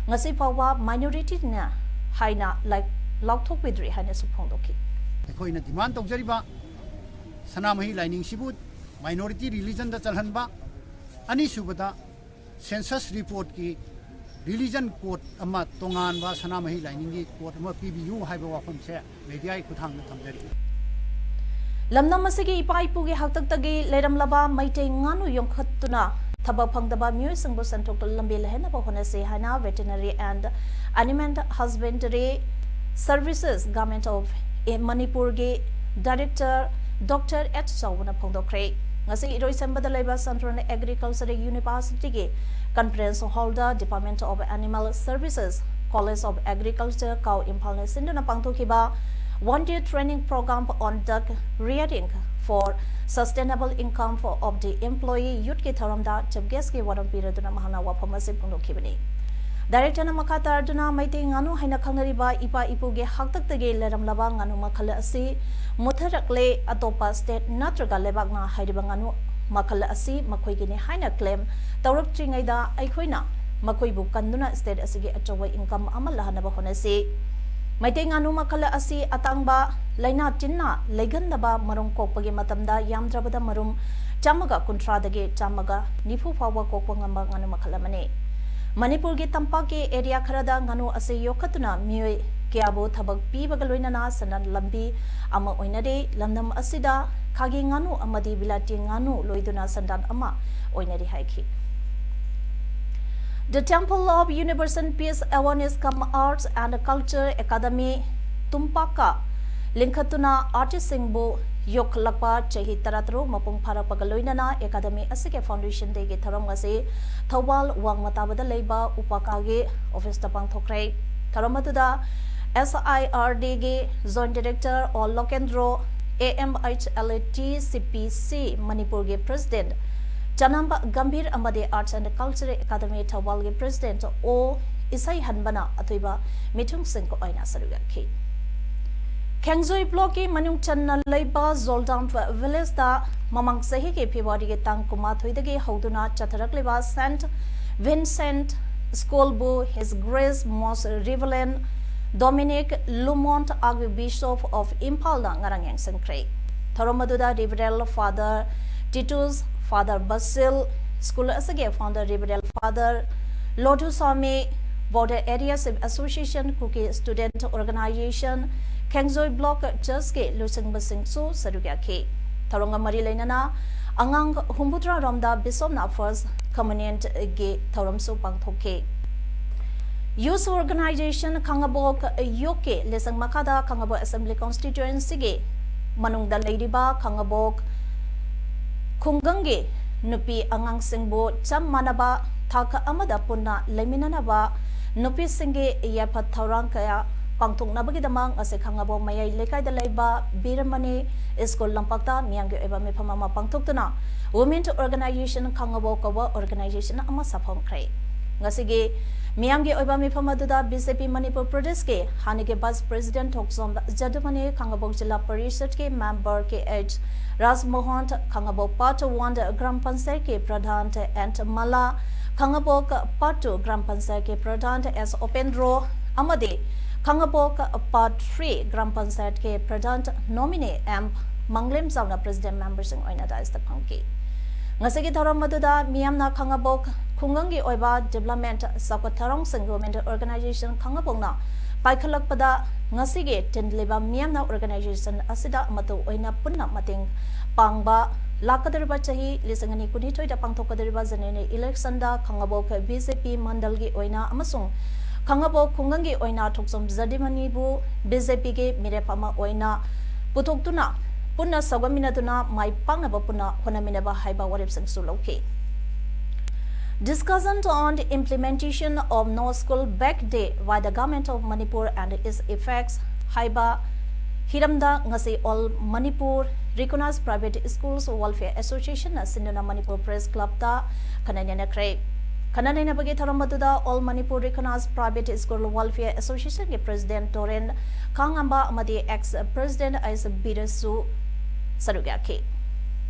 ꯉꯁꯤ ꯐꯥꯎꯕ minorityꯅ ꯍꯥꯏꯅ ꯂꯥꯏ-, ꯂꯥꯎꯊꯣꯛꯄꯤꯗ꯭ꯔꯤ ꯍꯥꯏꯅꯁꯨ ꯐꯣꯡꯗꯣꯛꯈꯤ꯫ ꯑꯩꯈꯣꯏꯅ demand ꯇꯧꯖꯔꯤꯕ ꯁꯅꯥꯃꯍꯤ ꯂꯥꯏꯅꯤꯡꯁꯤꯕꯨ minority religionꯗ ꯆꯜꯍꯟꯕ, ꯑꯅꯤꯁꯨꯕꯗ census reportꯀꯤ religion code ꯑꯃ ꯇꯣꯉꯥꯟꯕ ꯁꯅꯥꯃꯍꯤ ꯂꯥꯏꯅꯤꯡꯒꯤ code ꯑꯃ ꯄꯤꯕꯤꯌꯨ ꯍꯥꯏꯕ ꯋꯥꯐꯝꯁꯦ mediaꯒꯤ ꯈꯨꯠꯊꯥꯡꯗ ꯊꯝꯖꯔꯤ꯫ ꯂꯝꯗꯝ ꯑꯁꯤꯒꯤ ꯏꯄꯥ ꯏꯄꯨꯒꯤ ꯍꯥꯛꯇꯛꯇꯒꯤ ꯂꯩꯔꯝꯂꯕ ꯃꯩꯇꯩ ꯉꯥꯅꯨ ꯌꯣꯛꯈꯠꯇꯨꯅ ꯊꯕꯛ ꯐꯪꯗꯕ ꯃꯤꯑꯣꯏꯁꯤꯡꯕꯨ ꯁꯦꯟꯊꯣꯛ ꯂꯝꯕꯤ ꯂꯩꯍꯟꯅꯕ ꯍꯣꯠꯅꯁꯤ ꯍꯥꯏꯅ Veterinary and Animal Husbandry Services, Government of Manipurꯒꯤ Director Doctor H ꯆꯥꯎꯕꯅ ꯐꯣꯡꯗꯣꯛꯈ꯭ꯔꯦ꯫ ꯉꯁꯤ ꯏꯔꯣꯏꯁꯦꯝꯕꯗ ꯂꯩꯕ Central Agriculture Universityꯒꯤ Conference Hallꯗ Department of Animal Services, College of Agriculture, ꯀꯥꯎ ꯏꯝꯐꯥꯜꯅ ꯁꯤꯟꯗꯨꯅ ꯄꯥꯡꯊꯣꯛꯈꯤꯕ One Day Training Program on Duck Rearing for Sustainable Income for of the Employee Youthꯀꯤ ꯊꯧꯔꯝꯗ Chief Guestꯀꯤ ꯋꯥꯔꯣꯜ ꯄꯤꯔꯗꯨꯅ ꯃꯍꯥꯛꯅ ꯋꯥꯐꯝ ꯑꯁꯤ ꯐꯣꯡꯗꯣꯛꯈꯤꯕꯅꯤ꯫ Directorꯅ ꯃꯈꯥ ꯇꯥꯔꯗꯨꯅ ꯃꯩꯇꯩ ꯉꯥꯅꯨ ꯍꯥꯏꯅ ꯈꯪꯅꯔꯤꯕ ꯏꯄꯥ ꯏꯄꯨꯒꯤ ꯍꯥꯛꯇꯛꯇꯒꯤ ꯂꯩꯔꯝꯂꯕ ꯉꯥꯅꯨ ꯃꯈꯜ ꯑꯁꯤ ꯃꯨꯠꯊꯔꯛꯂꯦ, ꯑꯇꯣꯞꯄ state ꯅꯠꯇ꯭ꯔꯒ ꯂꯩꯕꯥꯛꯅ ꯍꯥꯏꯔꯤꯕ ꯉꯥꯅꯨ ꯃꯈꯜ ꯑꯁꯤ ꯃꯈꯣꯏꯒꯤꯅꯤ ꯍꯥꯏꯅ claim ꯇꯧꯔꯛꯇ꯭ꯔꯤꯉꯩꯗ ꯑꯩꯈꯣꯏꯅ ꯃꯈꯣꯏꯕꯨ ꯀꯟꯗꯨꯅ state ꯑꯁꯤꯒꯤ ꯑꯆꯧꯕ income ꯑꯃ ꯂꯥꯛꯍꯟꯅꯕ ꯍꯣꯠꯅꯁꯤ꯫ ꯃꯩꯇꯩ ꯉꯥꯅꯨ ꯃꯈꯜ ꯑꯁꯤ ꯑꯇꯥꯡꯕ ꯂꯥꯏꯅꯥ ꯇꯤꯟꯅ ꯂꯩꯒꯟꯗꯕ ꯃꯔꯨꯝ ꯀꯣꯛꯄꯒꯤ ꯃꯇꯝꯗ ꯌꯥꯝꯗ꯭ꯔꯕꯗ ꯃꯔꯨꯝ ꯆꯥꯝꯃꯒ ꯀꯨꯟꯊ꯭ꯔꯥꯗꯒꯤ ꯆꯥꯝꯃꯒ ꯅꯤꯐꯨ ꯐꯥꯎꯕ ꯀꯣꯛꯄ ꯉꯝꯕ ꯉꯥꯅꯨ ꯃꯈꯜ ꯑꯃꯅꯤ꯫ ꯃꯅꯤꯄꯨꯔꯒꯤ ꯇꯝꯄꯥꯛꯀꯤ area ꯈꯔꯗ ꯉꯥꯅꯨ ꯑꯁꯤ ꯌꯣꯛꯈꯠꯇꯨꯅ ꯃꯤꯑꯣꯏ ꯀꯌꯥꯕꯨ ꯊꯕꯛ ꯄꯤꯕꯒ ꯂꯣꯏꯅꯅ ꯁꯦꯟꯗꯥꯟ ꯂꯝꯕꯤ ꯑꯃ ꯑꯣꯏꯅꯔꯦ꯫ ꯂꯝꯗꯝ ꯑꯁꯤꯗ ꯈꯥꯒꯤ ꯉꯥꯅꯨ ꯑꯃꯗꯤ ꯕꯤꯂꯥꯇꯤ ꯉꯥꯅꯨ ꯂꯣꯏꯗꯨꯅ ꯁꯦꯟꯗꯥꯟ ꯑꯃ ꯑꯣꯏꯅꯔꯤ ꯍꯥꯏꯈꯤ꯫ The Temple of Universal Peace Awareness cum Arts and Culture Academy, ꯇꯨꯝꯄꯥꯛꯀ ꯂꯤꯡꯈꯠꯇꯨꯅ artistꯁꯤꯡꯕꯨ ꯌꯣꯛꯈꯠꯂꯛꯄ ꯆꯍꯤ ꯇꯔꯥꯇꯔꯨꯛ ꯃꯄꯨꯡ ꯐꯥꯔꯛꯄꯒ ꯂꯣꯏꯅꯅ academy ꯑꯁꯤꯒꯤ foundation dayꯒꯤ ꯊꯧꯔꯝ ꯑꯁꯤ ꯊꯧꯕꯥꯜ ꯋꯥꯡꯃ ꯇꯥꯕꯗ ꯂꯩꯕ ꯎꯄꯥꯀꯥꯒꯤ officeꯇ ꯄꯥꯡꯊꯣꯛꯈ꯭ꯔꯦ꯫ ꯊꯧꯔꯝ ꯑꯗꯨꯗ SIRDꯒꯤ Joint Director ꯑꯣ ꯂꯣꯀꯦꯟꯗ꯭ꯔꯣ, AMHLATCPC ꯃꯅꯤꯄꯨꯔꯒꯤ President ꯆꯅꯝꯕ ꯒꯝꯚꯤꯔ ꯑꯃꯗꯤ Arts and Culture Academy ꯊꯧꯕꯥꯜꯒꯤ President ꯑꯣ ꯏꯁꯩꯍꯟꯕꯅ ꯑꯊꯣꯏꯕ ꯃꯤꯊꯨꯡꯁꯤꯡ ꯑꯣꯏꯅ ꯁꯔꯨꯛ ꯌꯥꯈꯤ꯫ ꯈꯦꯡꯖꯣꯏ blockꯀꯤ ꯃꯅꯨꯡ ꯆꯟꯅ ꯂꯩꯕ ꯖꯣꯜꯗꯥꯝ villageꯇ ꯃꯃꯥꯡ ꯆꯍꯤꯒꯤ Februaryꯒꯤ ꯇꯥꯡ ꯀꯨꯟꯃꯥꯊꯣꯏꯗꯒꯤ ꯍꯧꯗꯨꯅ ꯆꯠꯊꯔꯛꯂꯤꯕ Saint Vincent Schoolꯕꯨ His Grace Most Reverend Dominic Lumont, Archbishop of Imphalꯅ ꯉꯔꯥꯡ ꯌꯦꯡꯁꯤꯟꯈ꯭ꯔꯦ꯫ ꯊꯧꯔꯝ ꯑꯗꯨꯗ Reverend Father Titus, Father Basil, school ꯑꯁꯤꯒꯤ founder Reverend Father Loduswami, Border Area Civic Association, Kuki Student Organization, ꯈꯦꯡꯖꯣꯏ Block Churchꯀꯤ ꯂꯨꯆꯤꯡꯕꯁꯤꯡꯁꯨ ꯁꯔꯨꯛ ꯌꯥꯈꯤ꯫ ꯊꯧꯔꯝꯒ ꯃꯔꯤ ꯂꯩꯅꯅ ꯑꯉꯥꯡ ꯍꯨꯝꯐꯨꯇꯔꯥ ꯔꯣꯝꯗ Bishopꯅ First Communionꯒꯤ ꯊꯧꯔꯝꯁꯨ ꯄꯥꯡꯊꯣꯛꯈꯤ꯫ Youth Organization ꯈꯥꯉꯕꯣꯛ ꯌꯣꯛꯀꯤ ꯂꯤꯆꯪ ꯃꯈꯥꯗ ꯈꯥꯉꯕꯣꯛ Assembly Constituencyꯒꯤ ꯃꯅꯨꯡꯗ ꯂꯩꯔꯤꯕ ꯈꯥꯉꯕꯣꯛ ꯈꯨꯡꯒꯪꯒꯤ ꯅꯨꯄꯤ ꯑꯉꯥꯡꯁꯤꯡꯕꯨ ꯆꯞ ꯃꯥꯟꯅꯕ ꯊꯥꯛ ꯑꯃꯗ ꯄꯨꯟꯅ ꯂꯩꯃꯤꯟꯅꯅꯕ ꯅꯨꯄꯤꯁꯤꯡꯒꯤ ꯌꯥꯏꯐ ꯊꯧꯔꯥꯡ ꯀꯌꯥ ꯄꯥꯡꯊꯣꯛꯅꯕꯒꯤꯗꯃꯛ ꯉꯁꯤ ꯈꯥꯉꯕꯣꯛ ꯃꯌꯥꯏ ꯂꯩꯀꯥꯏꯗ ꯂꯩꯕ ꯕꯤꯔꯃꯅꯤ ꯁ꯭ꯀꯨꯜ ꯂꯝꯄꯥꯛꯇ ꯃꯤꯌꯥꯝꯒꯤ ꯑꯣꯏꯕ ꯃꯤꯐꯝ ꯑꯃ ꯄꯥꯡꯊꯣꯛꯇꯨꯅ Women Organization ꯈꯥꯉꯕꯣꯛ ꯀꯧꯕ organization ꯑꯃ ꯁꯥꯐꯣꯡꯈ꯭ꯔꯦ꯫ ꯉꯁꯤꯒꯤ ꯃꯤꯌꯥꯝꯒꯤ ꯑꯣꯏꯕ ꯃꯤꯐꯝ ꯑꯗꯨꯗ BJP ꯃꯅꯤꯄꯨꯔ ꯄ꯭ꯔꯗꯦꯁꯀꯤ ꯍꯥꯟꯅꯒꯤ Vice President ꯊꯣꯛꯆꯣꯝ ꯖꯗꯨꯃꯅꯤ, ꯈꯥꯉꯕꯣꯛ ꯖꯤꯂꯥ ꯄꯔꯤꯁꯠꯀꯤ member K H ꯔꯥꯖꯃꯣꯍꯟ, ꯈꯥꯉꯕꯣꯛ Part One ꯒ꯭ꯔꯥꯝ ꯄꯟꯆꯥꯌꯠꯀꯤ ꯄ꯭ꯔꯙꯥꯟ N ꯃꯂꯥ, ꯈꯥꯉꯕꯣꯛ Part Two ꯒ꯭ꯔꯥꯝ ꯄꯟꯆꯥꯌꯠꯀꯤ ꯄ꯭ꯔꯙꯥꯟ S ꯎꯄꯦꯟꯗ꯭ꯔꯣ ꯑꯃꯗꯤ ꯈꯥꯉꯕꯣꯛ Part Three ꯒ꯭ꯔꯥꯝ ꯄꯟꯆꯥꯌꯠꯀꯤ ꯄ꯭ꯔꯙꯥꯟ nominee M ꯃꯪꯂꯦꯝ ꯆꯥꯎꯅ president memberꯁꯤꯡ ꯑꯣꯏꯅ dais ꯐꯝꯈꯤ꯫ ꯉꯁꯤꯒꯤ ꯊꯧꯔꯝ ꯑꯗꯨꯗ ꯃꯤꯌꯥꯝꯅ ꯈꯥꯉꯕꯣꯛ ꯈꯨꯡꯒꯪꯒꯤ ꯑꯣꯏꯕ development ꯆꯥꯎꯈꯠ ꯊꯧꯔꯥꯡꯁꯤꯡ Women Organization ꯈꯥꯉꯕꯣꯛꯅ ꯄꯥꯏꯈꯠꯂꯛꯄꯗ ꯉꯁꯤꯒꯤ ꯇꯤꯟꯂꯤꯕ ꯃꯤꯌꯥꯝꯅ organization ꯑꯁꯤꯗ ꯃꯇꯧ ꯑꯣꯏꯅ ꯄꯨꯟꯅ ꯃꯇꯦꯡ ꯄꯥꯡꯕ ꯂꯥꯛꯀꯗꯧꯔꯤꯕ ꯆꯍꯤ ꯂꯤꯁꯤꯡ ꯑꯅꯤ ꯀꯨꯟꯅꯤꯊꯣꯏꯗ ꯄꯥꯡꯊꯣꯛꯀꯗꯧꯔꯤꯕ general electionꯗ ꯈꯥꯉꯕꯣꯛ BJP ꯃꯟꯗꯜꯒꯤ ꯑꯣꯏꯅ ꯑꯃꯁꯨꯡ ꯈꯥꯉꯕꯣꯛ ꯈꯨꯡꯒꯪꯒꯤ ꯑꯣꯏꯅ ꯊꯣꯛꯆꯣꯝ ꯖꯗꯤꯃꯅꯤꯕꯨ BJPꯒꯤ ꯃꯤꯔꯦꯞ ꯑꯃ ꯑꯣꯏꯅ ꯄꯨꯊꯣꯛꯇꯨꯅ ꯄꯨꯟꯅ ꯁꯧꯒꯠꯃꯤꯟꯅꯗꯨꯅ ꯃꯥꯏ ꯄꯥꯛꯅꯕ ꯄꯨꯟꯅ ꯍꯣꯠꯅꯃꯤꯟꯅꯕ ꯍꯥꯏꯕ ꯋꯥꯔꯦꯞꯁꯤꯡꯁꯨ ꯂꯧꯈꯤ꯫ Discussion on implementation of No School Bag Day by the Government of Manipur and its effects ꯍꯥꯏꯕ ꯍꯤꯔꯝꯗ ꯉꯁꯤ All Manipur Recognized Private Schools Welfare Associationꯅ ꯁꯤꯟꯗꯨꯅ Manipur Press Clubꯇ ꯈꯟꯅ ꯅꯩꯅꯈ꯭ꯔꯦ꯫ ꯈꯟꯅ ꯅꯩꯅꯕꯒꯤ ꯊꯧꯔꯝ ꯑꯗꯨꯗ All Manipur Recognized Private School Welfare Associationꯒꯤ President ꯇꯣꯔꯦꯟ ꯈꯥꯡꯉꯝꯕ ꯑꯃꯗꯤ ex President ꯑꯩꯁ ꯕꯤꯔꯁꯨ ꯁꯔꯨꯛ ꯌꯥꯈꯤ꯫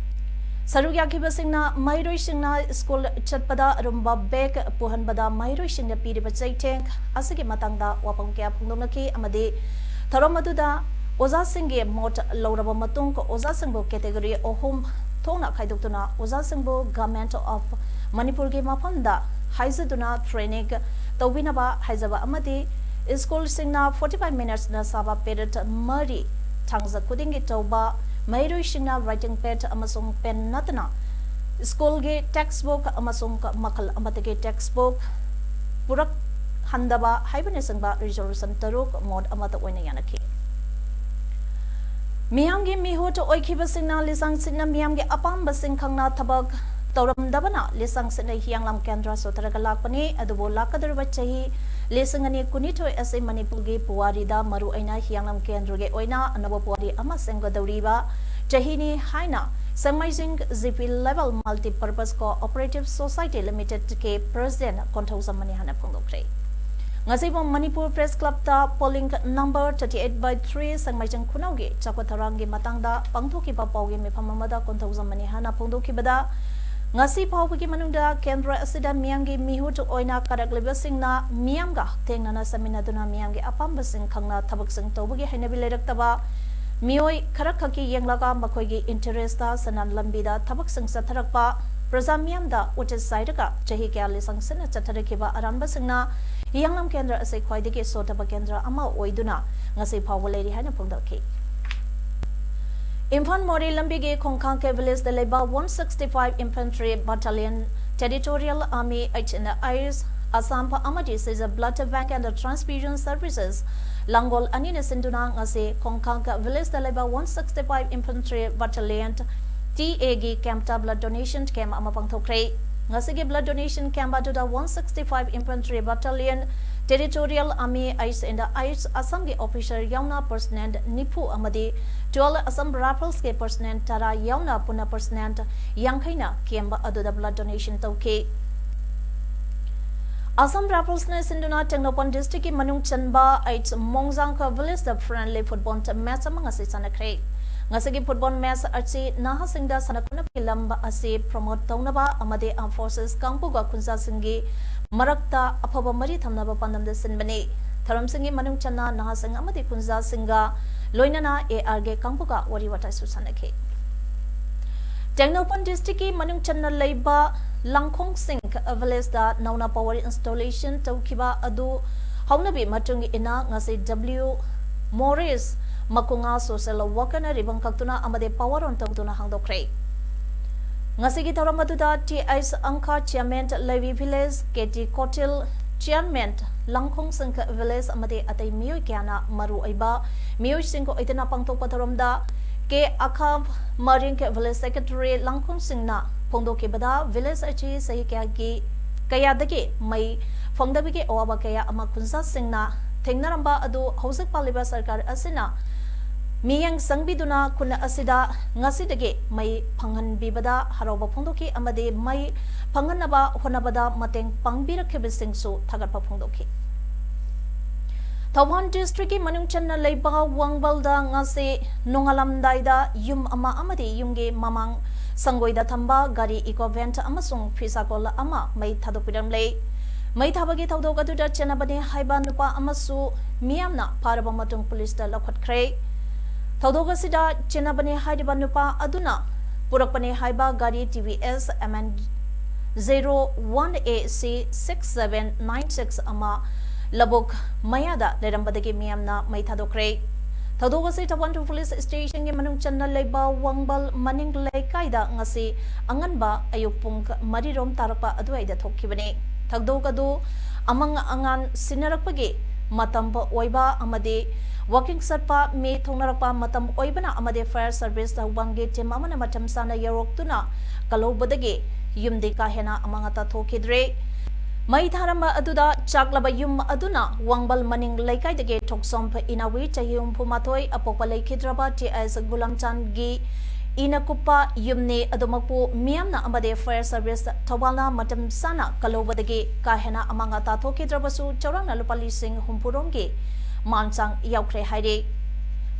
ꯁꯔꯨꯛ ꯌꯥꯈꯤꯕꯁꯤꯡꯅ ꯃꯍꯩꯔꯣꯏꯁꯤꯡꯅ ꯁ꯭ꯀꯨꯜ ꯆꯠꯄꯗ ꯑꯔꯨꯝꯕ bag ꯄꯨꯍꯟꯕꯗ ꯃꯍꯩꯔꯣꯏꯁꯤꯡꯅ ꯄꯤꯔꯤꯕ ꯆꯩꯊꯦꯡ ꯑꯁꯤꯒꯤ ꯃꯇꯥꯡꯗ ꯋꯥꯐꯝ ꯀꯌꯥ ꯐꯣꯡꯗꯣꯛꯅꯈꯤ ꯑꯃꯗꯤ ꯊꯧꯔꯝ ꯑꯗꯨꯗ ꯑꯣꯖꯥꯁꯤꯡꯒꯤ ꯃꯣꯠ ꯂꯧꯔꯕ ꯃꯇꯨꯡ ꯑꯣꯖꯥꯁꯤꯡꯕꯨ category ꯑꯍꯨꯝ ꯊꯣꯛꯅ ꯈꯥꯏꯗꯣꯛꯇꯨꯅ ꯑꯣꯖꯥꯁꯤꯡꯕꯨ Government of ꯃꯅꯤꯄꯨꯔꯒꯤ ꯃꯐꯝꯗ ꯍꯥꯏꯖꯗꯨꯅ training ꯇꯧꯕꯤꯅꯕ ꯍꯥꯏꯖꯕ ꯑꯃꯗꯤ ꯁ꯭ꯀꯨꯜꯁꯤꯡꯅ forty five minutesꯅ ꯁꯥꯕ period ꯃꯔꯤ ꯊꯥꯡꯖ ꯈꯨꯗꯤꯡꯒꯤ ꯇꯧꯕ, ꯃꯍꯩꯔꯣꯏꯁꯤꯡꯅ writing pad ꯑꯃꯁꯨꯡ pen ꯅꯠꯇꯅ ꯁ꯭ꯀꯨꯜꯒꯤ textbook ꯑꯃꯁꯨꯡ ꯃꯈꯜ ꯑꯃꯠꯇꯒꯤ textbook ꯄꯨꯔꯛꯍꯟꯗꯕ ꯍꯥꯏꯕꯅꯆꯤꯡꯕ resolution ꯇꯔꯨꯛ ꯃꯣꯠ ꯑꯃꯠꯇ ꯑꯣꯏꯅ ꯌꯥꯅꯈꯤ꯫ ꯃꯤꯌꯥꯝꯒꯤ ꯃꯤꯍꯨꯠ ꯑꯣꯏꯈꯤꯕꯁꯤꯡꯅ ꯂꯤꯆꯪꯁꯤꯠꯅ ꯃꯤꯌꯥꯝꯒꯤ ꯑꯄꯥꯝꯕꯁꯤꯡ ꯈꯪꯅ ꯊꯕꯛ ꯇꯧꯔꯝꯗꯕꯅ ꯂꯤꯆꯪꯁꯤꯠꯅ ꯍꯤꯌꯥꯡꯂꯝ ꯀꯦꯟꯗ꯭ꯔ ꯁꯣꯊꯔꯒ ꯂꯥꯛꯄꯅꯤ꯫ ꯑꯗꯨꯕꯨ ꯂꯥꯛꯀꯗꯧꯔꯤꯕ ꯆꯍꯤ ꯂꯤꯁꯤꯡ ꯑꯅꯤ ꯀꯨꯟꯅꯤꯊꯣꯏ ꯑꯁꯤ ꯃꯅꯤꯄꯨꯔꯒꯤ ꯄꯨꯋꯥꯔꯤꯗ ꯃꯔꯨꯑꯣꯏꯅ ꯍꯤꯌꯥꯡꯂꯝ ꯀꯦꯟꯗ꯭ꯔꯒꯤ ꯑꯣꯏꯅ ꯑꯅꯧꯕ ꯄꯨꯋꯥꯔꯤ ꯑꯃ ꯁꯦꯝꯒꯗꯧꯔꯤꯕ ꯆꯍꯤꯅꯤ ꯍꯥꯏꯅ ꯁꯦꯡꯃꯥꯏꯖꯤꯡ G P Level Multi Purpose Cooperative Society Limitedꯀꯤ President Konthoujam ꯃꯅꯤꯍꯥꯅ ꯐꯣꯡꯗꯣꯛꯈ꯭ꯔꯦ꯫ ꯉꯁꯤꯕꯨ Manipur Press Clubꯇ polling number thirty eight by three ꯁꯦꯡꯃꯥꯏꯖꯤꯡ ꯈꯨꯅꯧꯒꯤ ꯆꯥꯎꯈꯠ ꯊꯧꯔꯥꯡꯒꯤ ꯃꯇꯥꯡꯗ ꯄꯥꯡꯊꯣꯛꯈꯤꯕ ꯄꯥꯎꯒꯤ ꯃꯤꯐꯝ ꯑꯃꯗ ꯀꯣꯟꯊꯧꯖꯝ ꯃꯅꯤꯍꯥꯅ ꯐꯣꯡꯗꯣꯛꯈꯤꯕꯗ, ꯉꯁꯤ ꯐꯥꯎꯕꯒꯤ ꯃꯅꯨꯡꯗ ꯀꯦꯟꯗ꯭ꯔ ꯑꯁꯤꯗ ꯃꯤꯌꯥꯝꯒꯤ ꯃꯤꯍꯨꯠ ꯑꯣꯏꯅ ꯀꯥꯔꯛꯂꯤꯕꯁꯤꯡꯅ ꯃꯤꯌꯥꯝꯒ ꯍꯛꯊꯦꯡꯅꯅ ꯆꯠꯃꯤꯟꯅꯗꯨꯅ ꯃꯤꯌꯥꯝꯒꯤ ꯑꯄꯥꯝꯕꯁꯤꯡ ꯈꯪꯅ ꯊꯕꯛꯁꯤꯡ ꯇꯧꯕꯒꯤ ꯍꯩꯅꯕꯤ ꯂꯩꯔꯛꯇꯕ ꯃꯤꯑꯣꯏ ꯈꯔꯈꯛꯀꯤ ꯌꯦꯡꯂꯒ ꯃꯈꯣꯏꯒꯤ interestꯇ ꯁꯅꯥꯟ ꯂꯝꯕꯤꯗ ꯊꯕꯛꯁꯤꯡ ꯆꯠꯊꯔꯛꯄ, ꯄ꯭ꯔꯖꯥ ꯃꯤꯌꯥꯝꯗ ꯎꯇꯤꯠ ꯆꯥꯏꯔꯒ ꯆꯍꯤ ꯀꯌꯥ ꯂꯤꯁꯪꯁꯤꯟꯅ ꯆꯠꯊꯔꯛꯈꯤꯕ ꯑꯔꯥꯟꯕꯁꯤꯡꯅ ꯍꯤꯌꯥꯡꯂꯝ ꯀꯦꯟꯗ꯭ꯔ ꯑꯁꯤ ꯈ꯭ꯋꯥꯏꯗꯒꯤ ꯁꯣꯠꯊꯕ ꯀꯦꯟꯗ꯭ꯔ ꯑꯃ ꯑꯣꯏꯗꯨꯅ ꯉꯁꯤ ꯐꯥꯎꯕ ꯂꯩꯔꯤ ꯍꯥꯏꯅ ꯐꯣꯡꯗꯣꯛꯈꯤ꯫ ꯏꯝꯐꯥꯜ ꯃꯣꯔꯦ ꯂꯝꯕꯤꯒꯤ ꯈꯣꯡꯈꯥꯡ ꯀꯦ ꯚꯤꯂꯦꯖꯇ ꯂꯩꯕ one sixty five Infantry Battalion, Territorial Army, H and Ice, Assam ꯑꯃꯗꯤ Seize Blood Bank and Transfusion Services ꯂꯥꯡꯒꯣꯜ ꯑꯅꯤꯅ ꯁꯤꯟꯗꯨꯅ ꯉꯁꯤ ꯈꯣꯡꯈꯥꯡ ꯀꯦ ꯚꯤꯂꯦꯖꯇ ꯂꯩꯕ one sixty five Infantry Battalion, T A ꯒꯤ campꯇ blood donation camp ꯑꯃ ꯄꯥꯡꯊꯣꯛꯈ꯭ꯔꯦ꯫ ꯉꯁꯤꯒꯤ blood donation camp ꯑꯗꯨꯗ one sixty five Infantry Battalion, Territorial Army, H and Ice, ꯑꯁꯥꯝꯒꯤ officer ꯌꯥꯎꯅ personnel ꯅꯤꯐꯨ ꯑꯃꯗꯤ twelve Assam Riflesꯀꯤ personnel ꯇꯔꯥ ꯌꯥꯎꯅ ꯄꯨꯟꯅ personnel ꯌꯥꯡꯈꯩꯅ camp ꯑꯗꯨꯗ blood donation ꯇꯧꯈꯤ꯫ Assam Riflesꯅ ꯁꯤꯟꯗꯨꯅ ꯇꯦꯡꯅꯧꯄꯜ districtꯀꯤ ꯃꯅꯨꯡ ꯆꯟꯕ eight ꯃꯣꯡꯖꯥꯡꯈ villageꯇ friendly football match ꯑꯃ ꯉꯁꯤ ꯁꯥꯟꯅꯈ꯭ꯔꯦ꯫ ꯉꯁꯤꯒꯤ football match ꯑꯁꯤ ꯅꯍꯥꯁꯤꯡꯗ ꯁꯥꯟꯅ ꯈꯣꯠꯅꯕꯒꯤ ꯂꯝ ꯑꯁꯤ promote ꯇꯧꯅꯕ ꯑꯃꯗꯤ armed forces ꯀꯥꯡꯕꯨꯒ ꯈꯨꯟꯖꯥꯁꯤꯡꯒꯤ ꯃꯔꯛꯇ ꯑꯐꯕ ꯃꯔꯤ ꯊꯝꯅꯕ ꯄꯥꯟꯗꯝꯗ ꯁꯤꯟꯕꯅꯤ꯫ ꯊꯧꯔꯝꯁꯤꯡꯒꯤ ꯃꯅꯨꯡ ꯆꯟꯅ ꯅꯍꯥꯁꯤꯡ ꯑꯃꯗꯤ ꯈꯨꯟꯖꯥꯁꯤꯡꯒ ꯂꯣꯏꯅꯅ ꯑꯦ ꯑꯥꯔ ꯒꯦ ꯀꯥꯡꯕꯨꯒ ꯋꯥꯔꯤ ꯋꯥꯇꯥꯏꯁꯨ ꯁꯥꯟꯅꯈꯤ꯫ ꯇꯦꯡꯅꯧꯄꯜ ꯗꯤꯁꯇ꯭ꯔꯤꯛꯀꯤ ꯃꯅꯨꯡ ꯆꯟꯅ ꯂꯩꯕ ꯂꯥꯡꯈꯣꯡꯁꯤꯡ ꯚꯤꯂꯦꯖꯇ ꯅꯧꯅ ꯄꯥꯋꯔ ꯏꯟꯁꯇꯣꯂꯦꯁꯟ ꯇꯧꯈꯤꯕ ꯑꯗꯨ ꯍꯧꯅꯕꯤ ꯃꯇꯨꯡ ꯏꯟꯅ ꯉꯁꯤ ꯗꯕ꯭ꯂꯤꯎ ꯃꯣꯔꯤꯁ ꯃꯀꯨꯉꯥ ꯁꯣꯁꯦꯜ ꯋꯥꯀꯔꯅ ꯔꯤꯕꯟ ꯀꯛꯇꯨꯅ ꯑꯃꯗꯤ ꯄꯥꯋꯔ ꯑꯣꯟ ꯇꯧꯗꯨꯅ ꯍꯥꯡꯗꯣꯛꯈ꯭ꯔꯦ꯫ ꯉꯁꯤꯒꯤ ꯊꯧꯔꯝ ꯑꯗꯨꯗ ꯇꯤ ꯑꯩꯆ ꯑꯪꯈꯥ, ꯆꯤꯌꯔꯃꯦꯟ ꯂꯩꯋꯤ ꯚꯤꯂꯦꯖ, ꯀꯦ ꯇꯤ ꯀꯣꯇꯤꯜ, ꯆꯤꯌꯔꯃꯦꯟ ꯂꯥꯡꯈꯣꯡꯁꯤꯡ ꯚꯤꯂꯦꯖ ꯑꯃꯗꯤ ꯑꯇꯩ ꯃꯤꯑꯣꯏ ꯀꯌꯥꯅ ꯃꯔꯨꯑꯣꯏꯕ ꯃꯤꯑꯣꯏꯁꯤꯡꯒ ꯑꯣꯏꯗꯨꯅ ꯄꯥꯡꯊꯣꯛꯄ ꯊꯧꯔꯝꯗ ꯀꯦ ꯑꯈꯥ ꯃꯔꯤꯡ ꯚꯤꯂꯦꯖ ꯁꯦꯀ꯭ꯔꯦꯇꯔꯤ ꯂꯥꯡꯈꯣꯡꯁꯤꯡꯅ ꯐꯣꯡꯗꯣꯛꯈꯤꯕꯗ ꯚꯤꯂꯦꯖ ꯑꯁꯤ ꯆꯍꯤ ꯀꯌꯥꯒꯤ, ꯀꯌꯥꯗꯒꯤ ꯃꯩ ꯐꯪꯗꯕꯒꯤ ꯑꯋꯥꯕ ꯀꯌꯥ ꯑꯃ ꯈꯨꯟꯖꯥꯁꯤꯡꯅ ꯊꯦꯡꯅꯔꯝꯕ ꯑꯗꯨ ꯍꯧꯖꯤꯛ ꯄꯥꯜꯂꯤꯕ ꯁꯔꯀꯥꯔ ꯑꯁꯤꯅ ꯃꯤꯠꯌꯦꯡ ꯆꯪꯕꯤꯗꯨꯅ ꯈꯨꯟ ꯑꯁꯤꯗ ꯉꯁꯤꯗꯒꯤ ꯃꯩ ꯐꯪꯍꯟꯕꯤꯕꯗ ꯍꯔꯥꯎꯕ ꯐꯣꯡꯗꯣꯛꯈꯤ ꯑꯃꯗꯤ ꯃꯩ ꯐꯪꯍꯟꯅꯕ ꯍꯣꯠꯅꯕꯗ ꯃꯇꯦꯡ ꯄꯥꯡꯕꯤꯔꯛꯈꯤꯕꯁꯤꯡꯁꯨ ꯊꯥꯒꯠꯄ ꯐꯣꯡꯗꯣꯛꯈꯤ꯫ ꯊꯧꯕꯥꯜ ꯗꯤꯁꯇ꯭ꯔꯤꯛꯀꯤ ꯃꯅꯨꯡ ꯆꯟꯅ ꯂꯩꯕ ꯋꯥꯡꯕꯜꯗ ꯉꯁꯤ ꯅꯣꯡꯉꯥꯜꯂꯝꯗꯥꯏꯗ ꯌꯨꯝ ꯑꯃ ꯑꯃꯗꯤ ꯌꯨꯝꯒꯤ ꯃꯃꯥꯡ ꯁꯪꯒꯣꯏꯗ ꯊꯝꯕ ꯒꯥꯔꯤ, ꯏꯀꯣ ꯚꯦꯟ ꯑꯃꯁꯨꯡ ꯐꯤꯁꯥꯀꯣꯜ ꯑꯃ ꯃꯩ ꯊꯥꯗꯣꯛꯄꯤꯔꯝꯂꯦ꯫ ꯃꯩ ꯊꯥꯕꯒꯤ ꯊꯧꯗꯣꯛ ꯑꯗꯨꯗ ꯆꯦꯟꯅꯕꯅꯦ ꯍꯥꯏꯕ ꯅꯨꯄꯥ ꯑꯃꯁꯨ ꯃꯤꯌꯥꯝꯅ ꯐꯥꯔꯕ ꯃꯇꯨꯡ ꯄꯨꯂꯤꯁꯇ ꯂꯧꯈꯠꯈ꯭ꯔꯦ꯫ ꯊꯧꯗꯣꯛ ꯑꯁꯤꯗ ꯆꯦꯟꯅꯕꯅꯦ ꯍꯥꯏꯔꯤꯕ ꯅꯨꯄꯥ ꯑꯗꯨꯅ ꯄꯨꯔꯛꯄꯅꯦ ꯍꯥꯏꯕ ꯒꯥꯔꯤ T V S M N zero one A C six seven nine six ꯑꯃ ꯂꯧꯕꯨꯛ ꯃꯌꯥꯗ ꯂꯩꯔꯝꯕꯗꯒꯤ ꯃꯤꯌꯥꯝꯅ ꯃꯩ ꯊꯥꯗꯣꯛꯈ꯭ꯔꯦ꯫ ꯊꯧꯗꯣꯛ ꯑꯁꯤ ꯊꯧꯕꯥꯜ ꯇꯨ ꯄꯨꯂꯤꯁ ꯁ꯭ꯇꯦꯁꯟꯒꯤ ꯃꯅꯨꯡ ꯆꯟꯅ ꯂꯩꯕ ꯋꯥꯡꯕꯜ ꯃꯅꯤꯡ ꯂꯩꯀꯥꯏꯗ ꯉꯁꯤ ꯑꯉꯟꯕ ꯑꯌꯨꯛ ꯄꯨꯡ ꯃꯔꯤꯔꯣꯝ ꯇꯥꯔꯛꯄ ꯑꯗꯨꯋꯥꯏꯗ ꯊꯣꯛꯈꯤꯕꯅꯤ꯫ ꯊꯧꯗꯣꯛ ꯑꯗꯨ ꯑꯃꯪ ꯑꯉꯥꯟ ꯁꯤꯟꯅꯔꯛꯄꯒꯤ ꯃꯇꯝ ꯑꯣꯏꯕ ꯑꯃꯗꯤ ꯋꯥꯀꯤꯡ ꯆꯠꯄ ꯃꯤ ꯊꯣꯛꯅꯔꯛꯄ ꯃꯇꯝ ꯑꯣꯏꯕꯅ ꯑꯃꯗꯤ ꯐꯥꯌꯔ ꯁꯔꯚꯤꯁ ꯊꯧꯕꯥꯜꯒꯤ ꯇꯤꯝ ꯑꯃꯅ ꯃꯇꯝ ꯆꯥꯅ ꯌꯧꯔꯛꯇꯨꯅ ꯀꯜꯍꯧꯕꯗꯒꯤ ꯌꯨꯝꯗꯤ ꯀꯥ ꯍꯦꯟꯅ ꯑꯃꯥꯡ ꯑꯇꯥ ꯊꯣꯛꯈꯤꯗ꯭ꯔꯦ꯫ ꯃꯩ ꯊꯥꯔꯝꯕ ꯑꯗꯨꯗ ꯆꯥꯛꯂꯕ ꯌꯨꯝ ꯑꯗꯨꯅ ꯋꯥꯡꯕꯜ ꯃꯅꯤꯡ ꯂꯩꯀꯥꯏꯗꯒꯤ ꯊꯣꯛꯆꯣꯝ ꯏꯅꯥꯎꯕꯤ, ꯆꯍꯤ ꯍꯨꯝꯐꯨ ꯃꯥꯊꯣꯏ, ꯑꯄꯣꯛꯄ ꯂꯩꯈꯤꯗ꯭ꯔꯕ ꯇꯤ ꯑꯦꯁ ꯒꯨꯂꯥꯝꯆꯥꯟꯒꯤ ꯏꯅ ꯀꯨꯞꯄ ꯌꯨꯝꯅꯤ꯫ ꯑꯗꯨꯃꯛꯄꯨ ꯃꯤꯌꯥꯝꯅ ꯑꯃꯗꯤ ꯐꯥꯌꯔ ꯁꯔꯚꯤꯁ ꯊꯧꯕꯥꯜꯅ ꯃꯇꯝ ꯆꯥꯅ ꯀꯜꯍꯧꯕꯗꯒꯤ ꯀꯥ ꯍꯦꯟꯅ ꯑꯃꯥꯡ ꯑꯇꯥ ꯊꯣꯛꯈꯤꯗ꯭ꯔꯕꯁꯨ ꯆꯥꯎꯔꯥꯛꯅ ꯂꯨꯄꯥ ꯂꯤꯁꯤꯡ ꯍꯨꯝꯐꯨ ꯔꯣꯝꯒꯤ ꯃꯥꯟ ꯆꯥꯡ ꯌꯥꯎꯈ꯭ꯔꯦ ꯍꯥꯏꯔꯤ꯫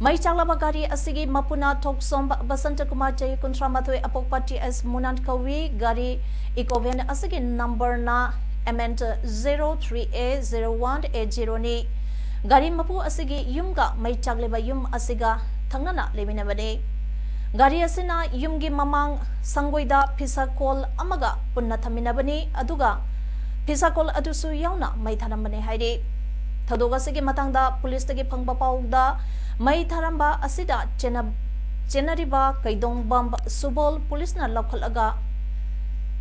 ꯃꯩ ꯆꯥꯛꯂꯕ ꯒꯥꯔꯤ ꯑꯁꯤꯒꯤ ꯃꯄꯨꯅ ꯊꯣꯛꯆꯣꯝ ꯕꯁꯟꯇ ꯀꯨꯃꯥꯔ, ꯆꯍꯤ ꯀꯨꯟꯊ꯭ꯔꯥ ꯃꯥꯊꯣꯏ, ꯑꯄꯣꯛꯄ ꯇꯤ ꯑꯦꯁ ꯃꯨꯅꯥꯟ ꯀꯧꯏ꯫ ꯒꯥꯔꯤ ꯏꯀꯣ ꯚꯦꯟ ꯑꯁꯤꯒꯤ ꯅꯝꯕꯔꯅ M N zero three A zero one eight ꯖꯦꯔꯣꯅꯤ꯫ ꯒꯥꯔꯤ ꯃꯄꯨ ꯑꯁꯤꯒꯤ ꯌꯨꯝꯒ ꯃꯩ ꯆꯥꯛꯂꯤꯕ ꯌꯨꯝ ꯑꯁꯤꯒ ꯊꯪꯅꯅ ꯂꯩꯃꯤꯟꯅꯕꯅꯤ꯫ ꯒꯥꯔꯤ ꯑꯁꯤꯅ ꯌꯨꯝꯒꯤ ꯃꯃꯥꯡ ꯁꯪꯒꯣꯏꯗ ꯐꯤꯁꯥꯀꯣꯜ ꯑꯃꯒ ꯄꯨꯟꯅ ꯊꯝꯃꯤꯟꯅꯕꯅꯤ, ꯑꯗꯨꯒ ꯐꯤꯁꯥꯀꯣꯜ ꯑꯗꯨꯁꯨ ꯌꯥꯎꯅ ꯃꯩ ꯊꯥꯔꯝꯕꯅꯤ ꯍꯥꯏꯔꯤ꯫ ꯊꯧꯗꯣꯛ ꯑꯁꯤꯒꯤ ꯃꯇꯥꯡꯗ ꯄꯨꯂꯤꯁꯇꯒꯤ ꯐꯪꯕ ꯄꯥꯎꯗ, ꯃꯩ ꯊꯥꯔꯝꯕ ꯑꯁꯤꯗ ꯆꯦꯟꯅ-, ꯆꯦꯟꯅꯔꯤꯕ ꯀꯩꯗꯣꯡꯕꯝ ꯁꯨꯕꯣꯜ ꯄꯨꯂꯤꯁꯅ ꯂꯧꯈꯠꯂꯒ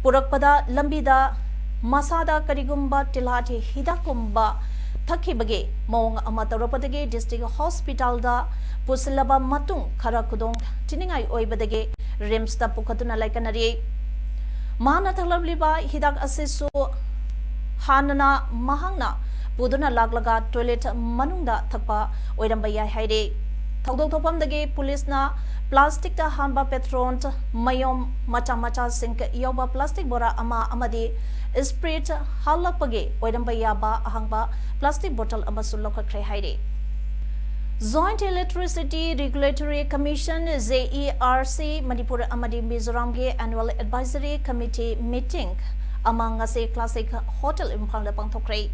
ꯄꯨꯔꯛꯄꯗ, ꯂꯝꯕꯤꯗ ꯃꯁꯥꯗ ꯀꯔꯤꯒꯨꯝꯕ ꯇꯤꯜꯍꯥꯠ ꯍꯤꯗꯥꯛꯀꯨꯝꯕ ꯊꯛꯈꯤꯕꯒꯤ ꯃꯑꯣꯡ ꯑꯃ ꯇꯧꯔꯛꯄꯗꯒꯤ district hospital ꯗ ꯄꯨꯁꯤꯜꯂꯕ ꯃꯇꯨꯡ, ꯈꯔ ꯈꯨꯗꯣꯡ ꯊꯤꯅꯤꯡꯉꯥꯏ ꯑꯣꯏꯕꯗꯒꯤ RIMS ꯇ ꯄꯨꯈꯠꯇꯨꯅ ꯂꯥꯏꯀꯠꯅꯔꯤ꯫ ꯃꯍꯥꯛꯅ ꯊꯛꯂꯝꯂꯤꯕ ꯍꯤꯗꯥꯛ ꯑꯁꯤꯁꯨ ꯍꯥꯟꯅꯅ ꯃꯍꯥꯛꯅ ꯄꯨꯗꯨꯅ ꯂꯥꯛꯂꯒ toilet ꯃꯅꯨꯡꯗ ꯊꯛꯄ ꯑꯣꯏꯔꯝꯕ ꯌꯥꯏ ꯍꯥꯏꯔꯤ꯫ ꯊꯧꯗꯣꯛ ꯊꯣꯛꯐꯝꯗꯒꯤ ꯄꯨꯂꯤꯁꯅ plastic ꯇ ꯍꯥꯟꯕ petrol ꯃꯌꯣꯝ ꯃꯆꯥ ꯃꯆꯥꯁꯤꯡ ꯌꯥꯎꯕ plastic ꯕꯣꯔꯥ ꯑꯃ ꯑꯃꯗꯤ spirit ꯍꯥꯜꯂꯛꯄꯒꯤ ꯑꯣꯏꯔꯝꯕ ꯌꯥꯕ ꯑꯍꯥꯡꯕ plastic bottle ꯑꯃꯁꯨ ꯂꯧꯈꯠꯈ꯭ꯔꯦ ꯍꯥꯏꯔꯤ꯫ Joint Electricity Regulatory Commission, JERC, Manipur ꯑꯃꯗꯤ ꯃꯤꯖꯣꯔꯥꯝꯒꯤ Annual Advisory Committee meeting ꯑꯃ ꯉꯁꯤ Classic Hotel ꯏꯝꯐꯥꯜꯗ ꯄꯥꯡꯊꯣꯛꯈ꯭ꯔꯦ꯫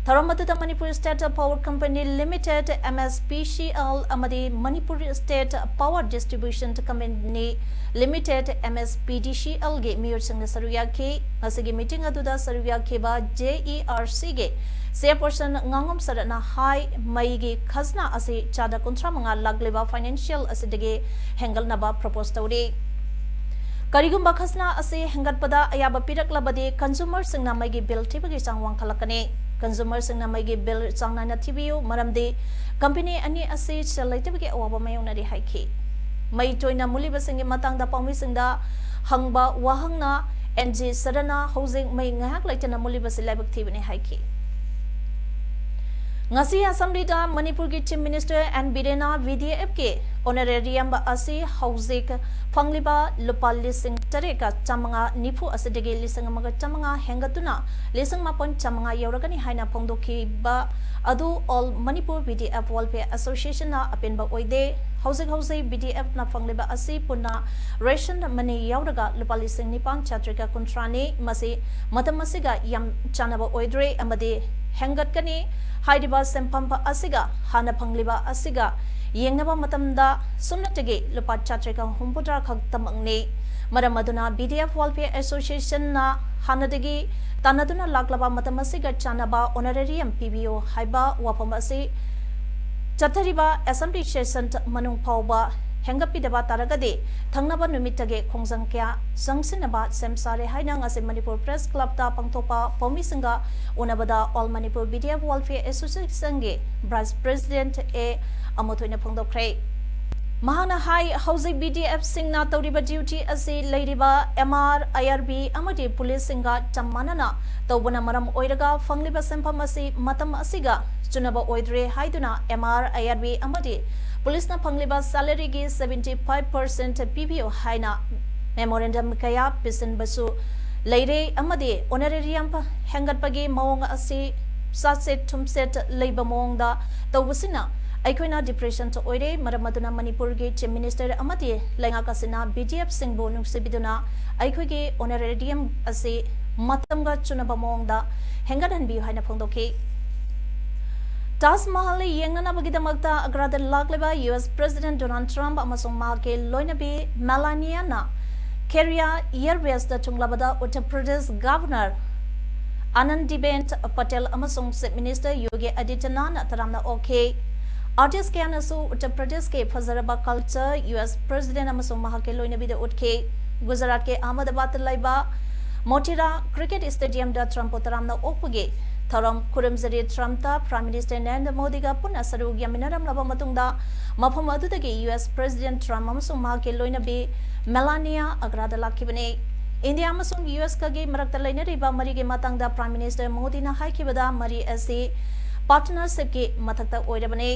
ꯊꯧꯔꯝ ꯑꯗꯨꯗ Manipur State Power Company Limited, MSPCL, ꯑꯃꯗꯤ Manipur State Power Distribution Company Limited, MSPDCL, ꯒꯤ ꯃꯤꯑꯣꯏꯁꯤꯡꯅ ꯁꯔꯨꯛ ꯌꯥꯈꯤ꯫ ꯉꯁꯤꯒꯤ meeting ꯑꯗꯨꯗ ꯁꯔꯨꯛ ꯌꯥꯈꯤꯕ JERC ꯒꯤ chairperson ꯉꯥꯉꯣꯝ ꯁꯔꯠꯅ ꯍꯥꯏ, ꯃꯩꯒꯤ ꯈꯖꯅꯥ ꯑꯁꯤ ꯆꯥꯗ ꯀꯨꯟꯊ꯭ꯔꯥ ꯃꯉꯥ ꯂꯥꯛꯂꯤꯕ financial ꯑꯁꯤꯗꯒꯤ ꯍꯦꯟꯒꯠꯅꯕ propose ꯇꯧꯔꯤ꯫ ꯀꯔꯤꯒꯨꯝꯕ ꯈꯖꯅꯥ ꯑꯁꯤ ꯍꯦꯟꯒꯠꯄꯗ ꯑꯌꯥꯕ ꯄꯤꯔꯛꯂꯕꯗꯤ consumer ꯁꯤꯡꯅ ꯃꯩꯒꯤ bill ꯊꯤꯕꯒꯤ ꯆꯥꯡ ꯋꯥꯡꯈꯠꯂꯛꯀꯅꯤ꯫ Consumer ꯁꯤꯡꯅ ꯃꯩꯒꯤ bill ꯆꯥꯡ ꯅꯥꯏꯅ ꯊꯤꯕꯤꯌꯨ, ꯃꯔꯝꯗꯤ company ꯑꯅꯤ ꯑꯁꯤ ꯁꯦꯜ ꯂꯩꯇꯕꯒꯤ ꯑꯋꯥꯕ ꯃꯥꯌꯣꯛꯅꯔꯤ ꯍꯥꯏꯈꯤ꯫ ꯃꯩ ꯇꯣꯏꯅ ꯃꯨꯠꯂꯤꯕꯁꯤꯡꯒꯤ ꯃꯇꯥꯡꯗ ꯄꯥꯎꯃꯤꯁꯤꯡꯗ ꯍꯪꯕ ꯋꯥꯍꯪꯅ NG ꯁꯔꯠꯅ ꯍꯧꯖꯤꯛ ꯃꯩ ꯉꯥꯏꯍꯥꯛ ꯂꯩꯇꯅ ꯃꯨꯠꯂꯤꯕꯁꯤ ꯂꯥꯏꯕꯛ ꯊꯤꯕꯅꯤ ꯍꯥꯏꯈꯤ꯫ ꯉꯁꯤ Assembly ꯗ ꯃꯅꯤꯄꯨꯔꯒꯤ Chief Minister N ꯕꯤꯔꯦꯟꯅ VDF ꯀꯤ honorarium ꯑꯁꯤ ꯍꯧꯖꯤꯛ ꯐꯪꯂꯤꯕ ꯂꯨꯄꯥ ꯂꯤꯁꯤꯡ ꯇꯔꯦꯠꯀ ꯆꯥꯃꯉꯥ ꯅꯤꯐꯨ ꯑꯁꯤꯗꯒꯤ ꯂꯤꯁꯤꯡ ꯑꯃꯒ ꯆꯥꯃꯉꯥ ꯍꯦꯟꯒꯠꯇꯨꯅ ꯂꯤꯁꯤꯡ ꯃꯥꯄꯟ ꯆꯥꯃꯉꯥ ꯌꯧꯔꯒꯅꯤ ꯍꯥꯏꯅ ꯐꯣꯡꯗꯣꯛꯈꯤꯕ ꯑꯗꯨ All Manipur VDF Welfare Association ꯅ ꯑꯄꯦꯟꯕ ꯑꯣꯏꯗꯦ꯫ ꯍꯧꯖꯤꯛ ꯍꯧꯖꯤꯛ BDFꯅ ꯐꯪꯂꯤꯕ ꯑꯁꯤ ꯄꯨꯟꯅ ration money ꯌꯥꯎꯔꯒ ꯂꯨꯄꯥ ꯂꯤꯁꯤꯡ ꯅꯤꯄꯥꯟ ꯆꯥꯇ꯭ꯔꯦꯠꯀ ꯀꯨꯟꯊ꯭ꯔꯥꯅꯤ꯫ ꯃꯁꯤ ꯃꯇꯝ ꯑꯁꯤꯒ ꯌꯥꯝ ꯆꯥꯟꯅꯕ ꯑꯣꯏꯗ꯭ꯔꯦ ꯑꯃꯗꯤ ꯍꯦꯟꯒꯠꯀꯅꯤ꯫ ꯍꯥꯏꯔꯤꯕ ꯁꯦꯟꯐꯝ ꯑꯁꯤꯒ ꯍꯥꯟꯅ ꯐꯪꯂꯤꯕ ꯑꯁꯤꯒ ꯌꯦꯡꯅꯕ ꯃꯇꯝꯗ ꯁꯨꯞꯅꯇꯒꯤ ꯂꯨꯄꯥ ꯆꯥꯇ꯭ꯔꯦꯠꯀ ꯍꯨꯝꯐꯨꯇꯔꯥ ꯈꯛꯇꯃꯛꯅꯤ꯫ ꯃꯔꯝ ꯑꯗꯨꯅ BDF Welfare Associationꯅ ꯍꯥꯟꯅꯗꯒꯤ ꯇꯥꯟꯅꯗꯨꯅ ꯂꯥꯛꯂꯕ ꯃꯇꯝ ꯑꯁꯤꯒ ꯆꯥꯟꯅꯕ honorarium ꯄꯤꯕꯤꯌꯨ ꯍꯥꯏꯕ ꯋꯥꯐꯝ ꯑꯁꯤ ꯆꯠꯊꯔꯤꯕ assembly session ꯃꯅꯨꯡ ꯐꯥꯎꯕ ꯍꯦꯟꯒꯠꯄꯤꯗꯕ ꯇꯥꯔꯒꯗꯤ ꯊꯪꯅꯕ ꯅꯨꯃꯤꯠꯇꯒꯤ ꯈꯣꯡꯖꯪ ꯀꯌꯥ ꯆꯪꯁꯤꯟꯅꯕ ꯁꯦꯝ ꯁꯥꯔꯦ ꯍꯥꯏꯅ ꯉꯁꯤ ꯃꯅꯤꯄꯨꯔ Press Clubꯇ ꯄꯥꯡꯊꯣꯛꯄ ꯄꯥꯎꯃꯤꯁꯤꯡꯒ ꯎꯅꯕꯗ All Manipur BDF Welfare Associationꯒꯤ Vice President A ꯑꯃꯨꯊꯣꯏꯅ ꯐꯣꯡꯗꯣꯛꯈ꯭ꯔꯦ꯫ ꯃꯍꯥꯛꯅ ꯍꯥꯏ, ꯍꯧꯖꯤꯛ BDFꯁꯤꯡꯅ ꯇꯧꯔꯤꯕ duty ꯑꯁꯤ ꯂꯩꯔꯤꯕ MR, IRB ꯑꯃꯗꯤ ꯄꯨꯂꯤꯁꯁꯤꯡꯒ ꯆꯞ ꯃꯥꯟꯅꯅ ꯇꯧꯕꯅ ꯃꯔꯝ ꯑꯣꯏꯔꯒ ꯐꯪꯂꯤꯕ ꯁꯦꯟꯐꯝ ꯑꯁꯤ ꯃꯇꯝ ꯑꯁꯤꯒ ꯆꯨꯅꯕ ꯑꯣꯏꯗ꯭ꯔꯦ ꯍꯥꯏꯗꯨꯅ MR, IRB ꯑꯃꯗꯤ ꯄꯨꯂꯤꯁꯅ ꯐꯪꯂꯤꯕ salaryꯒꯤ seventy five percent ꯄꯤꯕꯤꯌꯨ ꯍꯥꯏꯅ memorandum ꯀꯌꯥ ꯄꯤꯁꯤꯟꯕꯁꯨ ꯂꯩꯔꯦ ꯑꯃꯗꯤ honorarium ꯍꯦꯟꯒꯠꯄꯒꯤ ꯃꯑꯣꯡ ꯑꯁꯤ ꯆꯥꯁꯦꯠ ꯊꯨꯝꯁꯦꯠ ꯂꯩꯕ ꯃꯑꯣꯡꯗ ꯇꯧꯕꯁꯤꯅ ꯑꯩꯈꯣꯏꯅ depression ꯑꯣꯏꯔꯦ꯫ ꯃꯔꯝ ꯑꯗꯨꯅ ꯃꯅꯤꯄꯨꯔꯒꯤ Chief Minister ꯑꯃꯗꯤ ꯂꯩꯉꯥꯛ ꯑꯁꯤꯅ BDFꯁꯤꯡꯕꯨ ꯅꯨꯡꯁꯤꯕꯤꯗꯨꯅ ꯑꯩꯈꯣꯏꯒꯤ honorarium ꯑꯁꯤ ꯃꯇꯝꯒ ꯆꯨꯅꯕ ꯃꯑꯣꯡꯗ ꯍꯦꯟꯒꯠꯍꯟꯕꯤꯌꯨ ꯍꯥꯏꯅ ꯐꯣꯡꯗꯣꯛꯈꯤ꯫ ꯇꯥꯖ ꯃꯍꯜ ꯌꯦꯡꯅꯅꯕꯒꯤꯗꯃꯛꯇ ꯑꯒ꯭ꯔꯥꯗ ꯂꯥꯛꯂꯤꯕ US President Donald Trump ꯑꯃꯁꯨꯡ ꯃꯍꯥꯛꯀꯤ ꯂꯣꯏꯅꯕꯤ ꯃꯦꯂꯥꯅꯤꯌꯥꯅ ꯀꯦꯔꯤꯌꯥ Airwaysꯇ ꯊꯨꯡꯂꯕꯗ ꯎꯠꯇꯔ ꯄ꯭ꯔꯗꯦꯁ Governor ꯑꯥꯅꯟꯗꯤꯕꯦꯟ ꯄꯇꯦꯜ ꯑꯃꯁꯨꯡ Chief Minister ꯌꯣꯒꯤ ꯑꯥꯗꯤꯇ꯭ꯌꯅꯥꯊꯅ ꯇꯔꯥꯝꯅ ꯑꯣꯛꯈꯤ꯫ Artist ꯀꯌꯥꯅꯁꯨ ꯎꯠꯇꯔ ꯄ꯭ꯔꯗꯦꯁꯀꯤ ꯐꯖꯔꯕ culture US President ꯑꯃꯁꯨꯡ ꯃꯍꯥꯛꯀꯤ ꯂꯣꯏꯅꯕꯤꯗ ꯎꯠꯈꯤ꯫ ꯒꯨꯖꯔꯥꯠꯀꯤ ꯑꯍꯃꯗꯥꯕꯥꯗꯇ ꯂꯩꯕ ꯃꯣꯇꯤꯔꯥ Cricket Stadiumꯗ Trumpꯄꯨ ꯇꯔꯥꯝꯅ ꯑꯣꯛꯄꯒꯤ ꯊꯧꯔꯝ ꯈꯨꯔꯨꯝꯖꯔꯤ꯫ Trumpꯇ Prime Minister ꯅꯔꯦꯟꯗ꯭ꯔ ꯃꯣꯗꯤꯒ ꯄꯨꯟꯅ ꯁꯔꯨꯛ ꯌꯥꯃꯤꯟꯅꯔꯝꯂꯕ ꯃꯇꯨꯡꯗ ꯃꯐꯝ ꯑꯗꯨꯗꯒꯤ US President Trump ꯑꯃꯁꯨꯡ ꯃꯍꯥꯛꯀꯤ ꯂꯣꯏꯅꯕꯤ ꯃꯦꯂꯥꯅꯤꯌꯥ ꯑꯒ꯭ꯔꯥꯗ ꯂꯥꯛꯈꯤꯕꯅꯤ꯫ ꯏꯟꯗꯤꯌꯥ ꯑꯃꯁꯨꯡ USꯀꯒꯤ ꯃꯔꯛꯇ ꯂꯩꯅꯔꯤꯕ ꯃꯔꯤꯒꯤ ꯃꯇꯥꯡꯗ Prime Minister ꯃꯣꯗꯤꯅ ꯍꯥꯏꯈꯤꯕꯗ ꯃꯔꯤ ꯑꯁꯤ partnershipꯀꯤ ꯃꯊꯛꯇ ꯑꯣꯏꯔꯕꯅꯤ꯫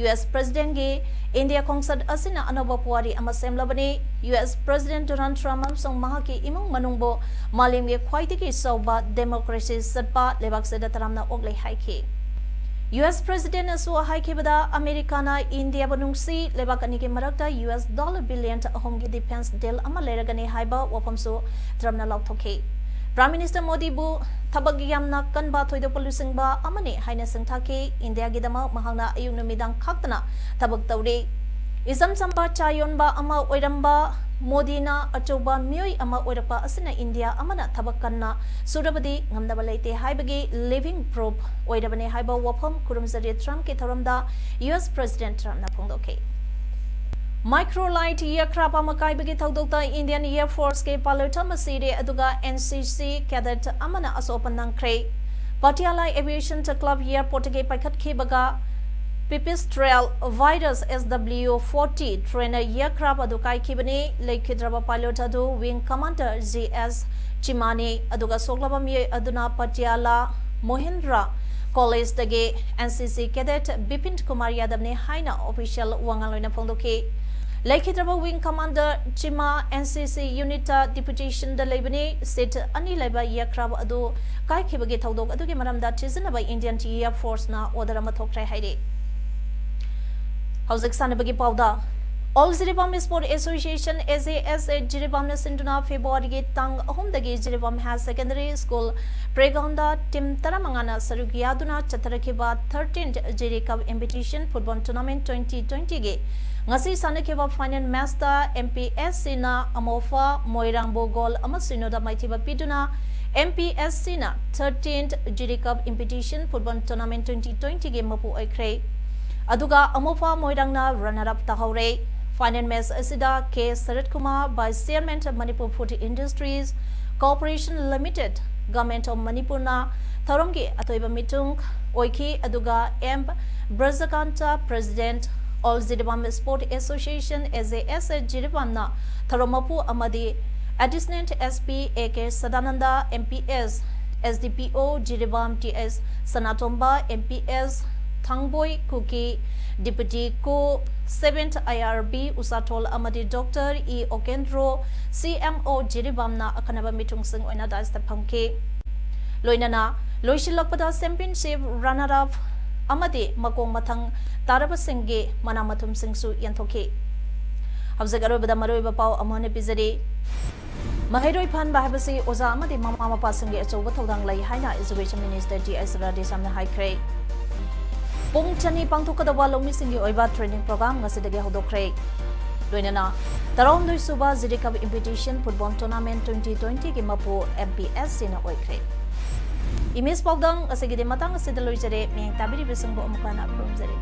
US Presidentꯒꯤ ꯏꯟꯗꯤꯌꯥ ꯈꯣꯡꯆꯠ ꯑꯁꯤꯅ ꯑꯅꯧꯕ ꯄꯨꯋꯥꯔꯤ ꯑꯃ ꯁꯦꯝꯂꯕꯅꯤ꯫ US President Donald Trump ꯑꯃꯁꯨꯡ ꯃꯍꯥꯛꯀꯤ ꯏꯃꯨꯡ ꯃꯅꯨꯡꯕꯨ ꯃꯥꯂꯦꯝꯒꯤ ꯈ꯭ꯋꯥꯏꯗꯒꯤ ꯆꯥꯎꯕ democracy ꯆꯠꯄ ꯂꯩꯕꯥꯛꯁꯤꯗ ꯇꯔꯥꯝꯅ ꯑꯣꯛꯂꯦ ꯍꯥꯏꯈꯤ꯫ ꯌꯨ ꯑꯦꯁ ꯄ꯭ꯔꯦꯁꯤꯗꯦꯟꯠꯅꯁꯨ ꯍꯥꯏꯈꯤꯕꯗ ꯑꯃꯦꯔꯤꯀꯥꯅ ꯏꯟꯗꯤꯌꯥꯕꯨ ꯅꯨꯡꯁꯤ, ꯂꯩꯕꯥꯛ ꯑꯅꯤꯒꯤ ꯃꯔꯛꯇ ꯌꯨ ꯑꯦꯁ ꯗꯣꯂꯔ ꯕꯤꯂꯤꯌꯟ ꯑꯍꯨꯝꯒꯤ ꯗꯤꯐꯦꯟꯁ ꯗꯤꯜ ꯑꯃ ꯂꯩꯔꯒꯅꯤ ꯍꯥꯏꯕ ꯋꯥꯐꯝꯁꯨ ꯇ꯭ꯔꯝꯞꯅ ꯂꯥꯎꯊꯣꯛꯈꯤ꯫ ꯄ꯭ꯔꯥꯏꯝ ꯃꯤꯅꯤꯁꯇꯔ ꯃꯣꯗꯤꯕꯨ ꯊꯕꯛ ꯌꯥꯝꯅ ꯀꯟꯕ, ꯊꯣꯏꯗꯣꯛꯄ ꯂꯨꯆꯤꯡꯕ ꯑꯃꯅꯤ ꯍꯥꯏꯅ ꯁꯤꯡꯊꯥꯈꯤ꯫ ꯏꯟꯗꯤꯌꯥꯒꯤꯗꯃꯛ ꯃꯍꯥꯛꯅ ꯑꯌꯨꯛ ꯅꯨꯃꯤꯗꯥꯡ ꯈꯥꯛꯇꯅ ꯊꯕꯛ ꯇꯧꯔꯤ꯫ ꯏꯆꯝ ꯆꯝꯕ ꯆꯥ ꯌꯣꯟꯕ ꯑꯃ ꯑꯣꯏꯔꯝꯕ ꯃꯣꯗꯤꯅ ꯑꯆꯧꯕ ꯃꯤꯑꯣꯏ ꯑꯃ ꯑꯣꯏꯔꯛꯄ ꯑꯁꯤꯅ ꯏꯟꯗꯤꯌꯥ ꯑꯃꯅ ꯊꯕꯛ ꯀꯟꯅ ꯁꯨꯔꯕꯗꯤ ꯉꯝꯗꯕ ꯂꯩꯇꯦ ꯍꯥꯏꯕꯒꯤ ꯂꯤꯚꯤꯡ ꯄ꯭ꯔꯨꯐ ꯑꯣꯏꯔꯕꯅꯤ ꯍꯥꯏꯕ ꯋꯥꯐꯝ ꯈꯨꯔꯨꯝꯖꯔꯤ ꯇ꯭ꯔꯝꯞꯀꯤ ꯊꯧꯔꯝꯗ ꯌꯨ ꯑꯦꯁ ꯄ꯭ꯔꯦꯁꯤꯗꯦꯟꯠ ꯇ꯭ꯔꯝꯞꯅ ꯐꯣꯡꯗꯣꯛꯈꯤ꯫ ꯃꯥꯏꯀ꯭ꯔꯣꯂꯥꯏꯠ ꯌꯦꯛꯈ꯭ꯔꯥꯞ ꯑꯃ ꯀꯥꯏꯕꯒꯤ ꯊꯧꯗꯣꯛꯇ ꯏꯟꯗꯤꯌꯟ ꯑꯦꯌꯔ ꯐꯣꯔꯁꯀꯤ ꯄꯥꯏꯂꯣꯠ ꯑꯃ ꯁꯤꯔꯦ, ꯑꯗꯨꯒ ꯑꯦꯟ ꯁꯤ ꯁꯤ ꯀꯦꯗꯦꯠ ꯑꯃꯅ ꯑꯁꯣꯛ ꯑꯄꯟ ꯅꯪꯈ꯭ꯔꯦ꯫ ꯄꯇꯤꯌꯥꯂꯥ ꯑꯦꯚꯤꯌꯦꯁꯟ ꯀ꯭ꯂꯕ ꯑꯦꯌꯔꯄꯣꯔꯠꯇꯒꯤ ꯄꯥꯏꯈꯠꯈꯤꯕꯒ ꯄꯤꯄꯤꯁꯇ꯭ꯔꯦꯜ ꯚꯥꯏꯔꯁ ꯑꯦꯁ ꯗꯕ꯭ꯂꯤꯎ ꯐꯣꯔꯇꯤ ꯇ꯭ꯔꯦꯅꯔ ꯑꯦꯌꯔꯀ꯭ꯔꯥꯐ ꯑꯗꯨ ꯀꯥꯏꯈꯤꯕꯅꯤ꯫ ꯂꯩꯈꯤꯗ꯭ꯔꯕ ꯄꯥꯏꯂꯣꯠ ꯑꯗꯨ ꯋꯤꯡ ꯀꯃꯥꯟꯗꯔ ꯖꯤ ꯑꯦꯁ ꯆꯤꯃꯥꯅꯤ, ꯑꯗꯨꯒ ꯁꯣꯛꯂꯕ ꯃꯤꯑꯣꯏ ꯑꯗꯨꯅ ꯄꯇꯤꯌꯥꯂꯥ ꯃꯣꯍꯤꯟꯗ꯭ꯔꯥ ꯀꯣꯂꯦꯖꯇꯒꯤ ꯑꯦꯟ ꯁꯤ ꯁꯤ ꯀꯦꯗꯦꯠ ꯕꯤꯄꯤꯟ ꯀꯨꯃꯥꯔ ꯌꯥꯗꯕꯅꯤ ꯍꯥꯏꯅ ꯑꯣꯐꯤꯁꯤꯌꯦꯜ ꯋꯥꯉꯥꯡꯂꯣꯏꯅ ꯐꯣꯡꯗꯣꯛꯈꯤ꯫ ꯂꯩꯈꯤꯗ꯭ꯔꯕ ꯋꯤꯡ ꯀꯃꯥꯟꯗꯔ ꯆꯤꯃꯥ ꯑꯦꯟ ꯁꯤ ꯁꯤ ꯌꯨꯅꯤꯠꯇ ꯗꯤꯄꯨꯇꯦꯁꯟꯗ ꯂꯩꯕꯅꯤ꯫ ꯁꯤꯠ ꯑꯅꯤ ꯂꯩꯕ ꯑꯦꯌꯔꯀ꯭ꯔꯥꯐ ꯑꯗꯨ ꯀꯥꯏꯈꯤꯕꯒꯤ ꯊꯧꯗꯣꯛ ꯑꯗꯨꯒꯤ ꯃꯔꯝꯗ ꯊꯤꯖꯤꯟꯅꯕ ꯏꯟꯗꯤꯌꯟ ꯑꯦꯌꯔ ꯐꯣꯔꯁꯅ ꯑꯣꯔꯗꯔ ꯑꯃ ꯊꯣꯛꯈ꯭ꯔꯦ ꯍꯥꯏꯔꯤ꯫ ꯍꯧꯖꯤꯛ ꯁꯥꯟꯅꯕꯒꯤ ꯄꯥꯎꯗ, all Jiribam sport association, A J S A, ꯖꯤꯔꯤꯕꯥꯝꯅ ꯁꯤꯟꯗꯨꯅ ꯐꯦꯕ꯭ꯔꯨꯋꯥꯔꯤꯒꯤ ꯇꯥꯡ ꯑꯍꯨꯝꯗꯒꯤ Jiribam higher secondary school playground team ꯇꯔꯥꯃꯉꯥꯅ ꯁꯔꯨꯛ ꯌꯥꯗꯨꯅ ꯆꯠꯊꯔꯛꯈꯤꯕ thirteen Jiri cup invitation football tournament twenty ꯇ꯭ꯋꯦꯟꯇꯤꯒꯤ ꯉꯁꯤ ꯁꯥꯟꯅꯈꯤꯕ ꯐꯥꯏꯅꯦꯜ ꯃꯦꯆꯇ ꯑꯦꯝ ꯄꯤ ꯑꯦꯁ ꯁꯤꯅ ꯑꯃꯣꯐꯥ ꯃꯣꯏꯔꯥꯡꯕꯨ ꯒꯣꯜ ꯑꯃ ꯁꯤꯅꯣꯗ ꯃꯥꯏꯊꯤꯕ ꯄꯤꯗꯨꯅ ꯑꯦꯝ ꯄꯤ ꯑꯦꯁ ꯁꯤꯅ thirteen Jiri cup invitation football tournament twenty ꯇ꯭ꯋꯦꯟꯇꯤꯒꯤ ꯃꯄꯨ ꯑꯣꯏꯈ꯭ꯔꯦ꯫ ꯑꯗꯨꯒ ꯑꯃꯣꯐꯥ ꯃꯣꯏꯔꯥꯡꯅ ꯔꯟꯅꯔ ꯑꯞ ꯇꯥꯍꯧꯔꯦ꯫ ꯐꯥꯏꯅꯦꯜ ꯃꯦꯆ ꯑꯁꯤꯗ K Sarat Kumar, vice chairman, Manipur food industries corporation limited, government of ꯃꯅꯤꯄꯨꯔꯅ ꯊꯧꯔꯝꯒꯤ ꯑꯊꯣꯏꯕ ꯃꯤꯊꯨꯡ ꯑꯣꯏꯈꯤ, ꯑꯗꯨꯒ M Brajakanta, president, all Jiribam sport association, A J S A, ꯖꯤꯔꯤꯕꯥꯝꯅ ꯊꯧꯔꯝ ꯃꯄꯨ ꯑꯃꯗꯤ additional S P A K Sadananda, M P S, S D P O Jiribam T S Sanatomba, M P S ꯊꯥꯡꯕꯣꯏ Kuki, deputy ꯀꯣ ꯁꯚꯦꯟ ꯑꯥꯏ ꯑꯥꯔ ꯕꯤ ꯎꯁꯥꯊꯣꯜ ꯑꯃꯗꯤ doctor E ꯑꯣꯀꯦꯟꯗ꯭ꯔꯣ, ꯁꯤ M O ꯖꯤꯔꯤꯕꯥꯝꯅ ꯑꯈꯟꯅꯕ ꯃꯤꯊꯨꯡꯁꯤꯡ ꯑꯣꯏꯅ ꯗꯥꯏꯁꯇ ꯐꯝꯈꯤ꯫ ꯂꯣꯏꯅꯅ ꯂꯣꯏꯁꯤꯜꯂꯛꯄꯗ ꯆꯦꯝꯄꯤꯌꯟꯁꯤꯞ ꯔꯟꯅꯔ ꯑꯞ ꯑꯃꯗꯤ ꯃꯈꯣꯡ ꯃꯊꯪ ꯇꯥꯔꯕꯁꯤꯡꯒꯤ ꯃꯅꯥ ꯃꯊꯨꯝꯁꯤꯡꯁꯨ ꯌꯦꯟꯊꯣꯛꯈꯤ꯫ ꯍꯧꯖꯤꯛ ꯑꯔꯣꯏꯕꯗ ꯃꯔꯨꯑꯣꯏꯕ ꯄꯥꯎ ꯑꯃꯨꯛ ꯍꯟꯅ ꯄꯤꯖꯔꯤ꯫ ꯃꯍꯩꯔꯣꯏ ꯐꯍꯟꯕ ꯍꯥꯏꯕꯁꯤ ꯑꯣꯖꯥ ꯑꯃꯗꯤ ꯃꯃꯥ ꯃꯄꯥꯁꯤꯡꯒꯤ ꯑꯆꯧꯕ ꯊꯧꯗꯥꯡ ꯂꯩ ꯍꯥꯏꯅ Education Minister ꯇꯤ ꯑꯥꯏ ꯁꯔꯗꯦꯁꯝꯅ ꯍꯥꯏꯈ꯭ꯔꯦ꯫ ꯄꯨꯡ ꯆꯅꯤ ꯄꯥꯡꯊꯣꯛꯀꯗꯕ ꯂꯧꯃꯤꯁꯤꯡꯒꯤ ꯑꯣꯏꯕ training program ꯉꯁꯤꯗꯒꯤ ꯍꯧꯗꯣꯛꯈ꯭ꯔꯦ꯫ ꯂꯣꯏꯅꯅ ꯇꯔꯥꯍꯨꯝꯗꯣꯏ ꯁꯨꯕ ꯖꯤꯔꯤ ꯀꯞ invitation football tournament twenty twenty ꯒꯤ ꯃꯄꯨ ꯑꯦꯝ ꯄꯤ ꯑꯦꯁ ꯁꯤꯅ ꯑꯣꯏꯈ꯭ꯔꯦ꯫ ꯏꯃꯦꯖ ꯄꯥꯎꯗꯝ ꯑꯁꯤꯒꯤꯗꯤ ꯃꯇꯥꯡ ꯑꯁꯤꯗ ꯂꯣꯏꯖꯔꯦ꯫ ꯃꯤꯌꯦꯡ ꯇꯥꯕꯤꯔꯤꯕꯁꯤꯡꯕꯨ ꯑꯃꯨꯛ ꯍꯟꯅ ꯈꯨꯔꯨꯝꯖꯔꯤ꯫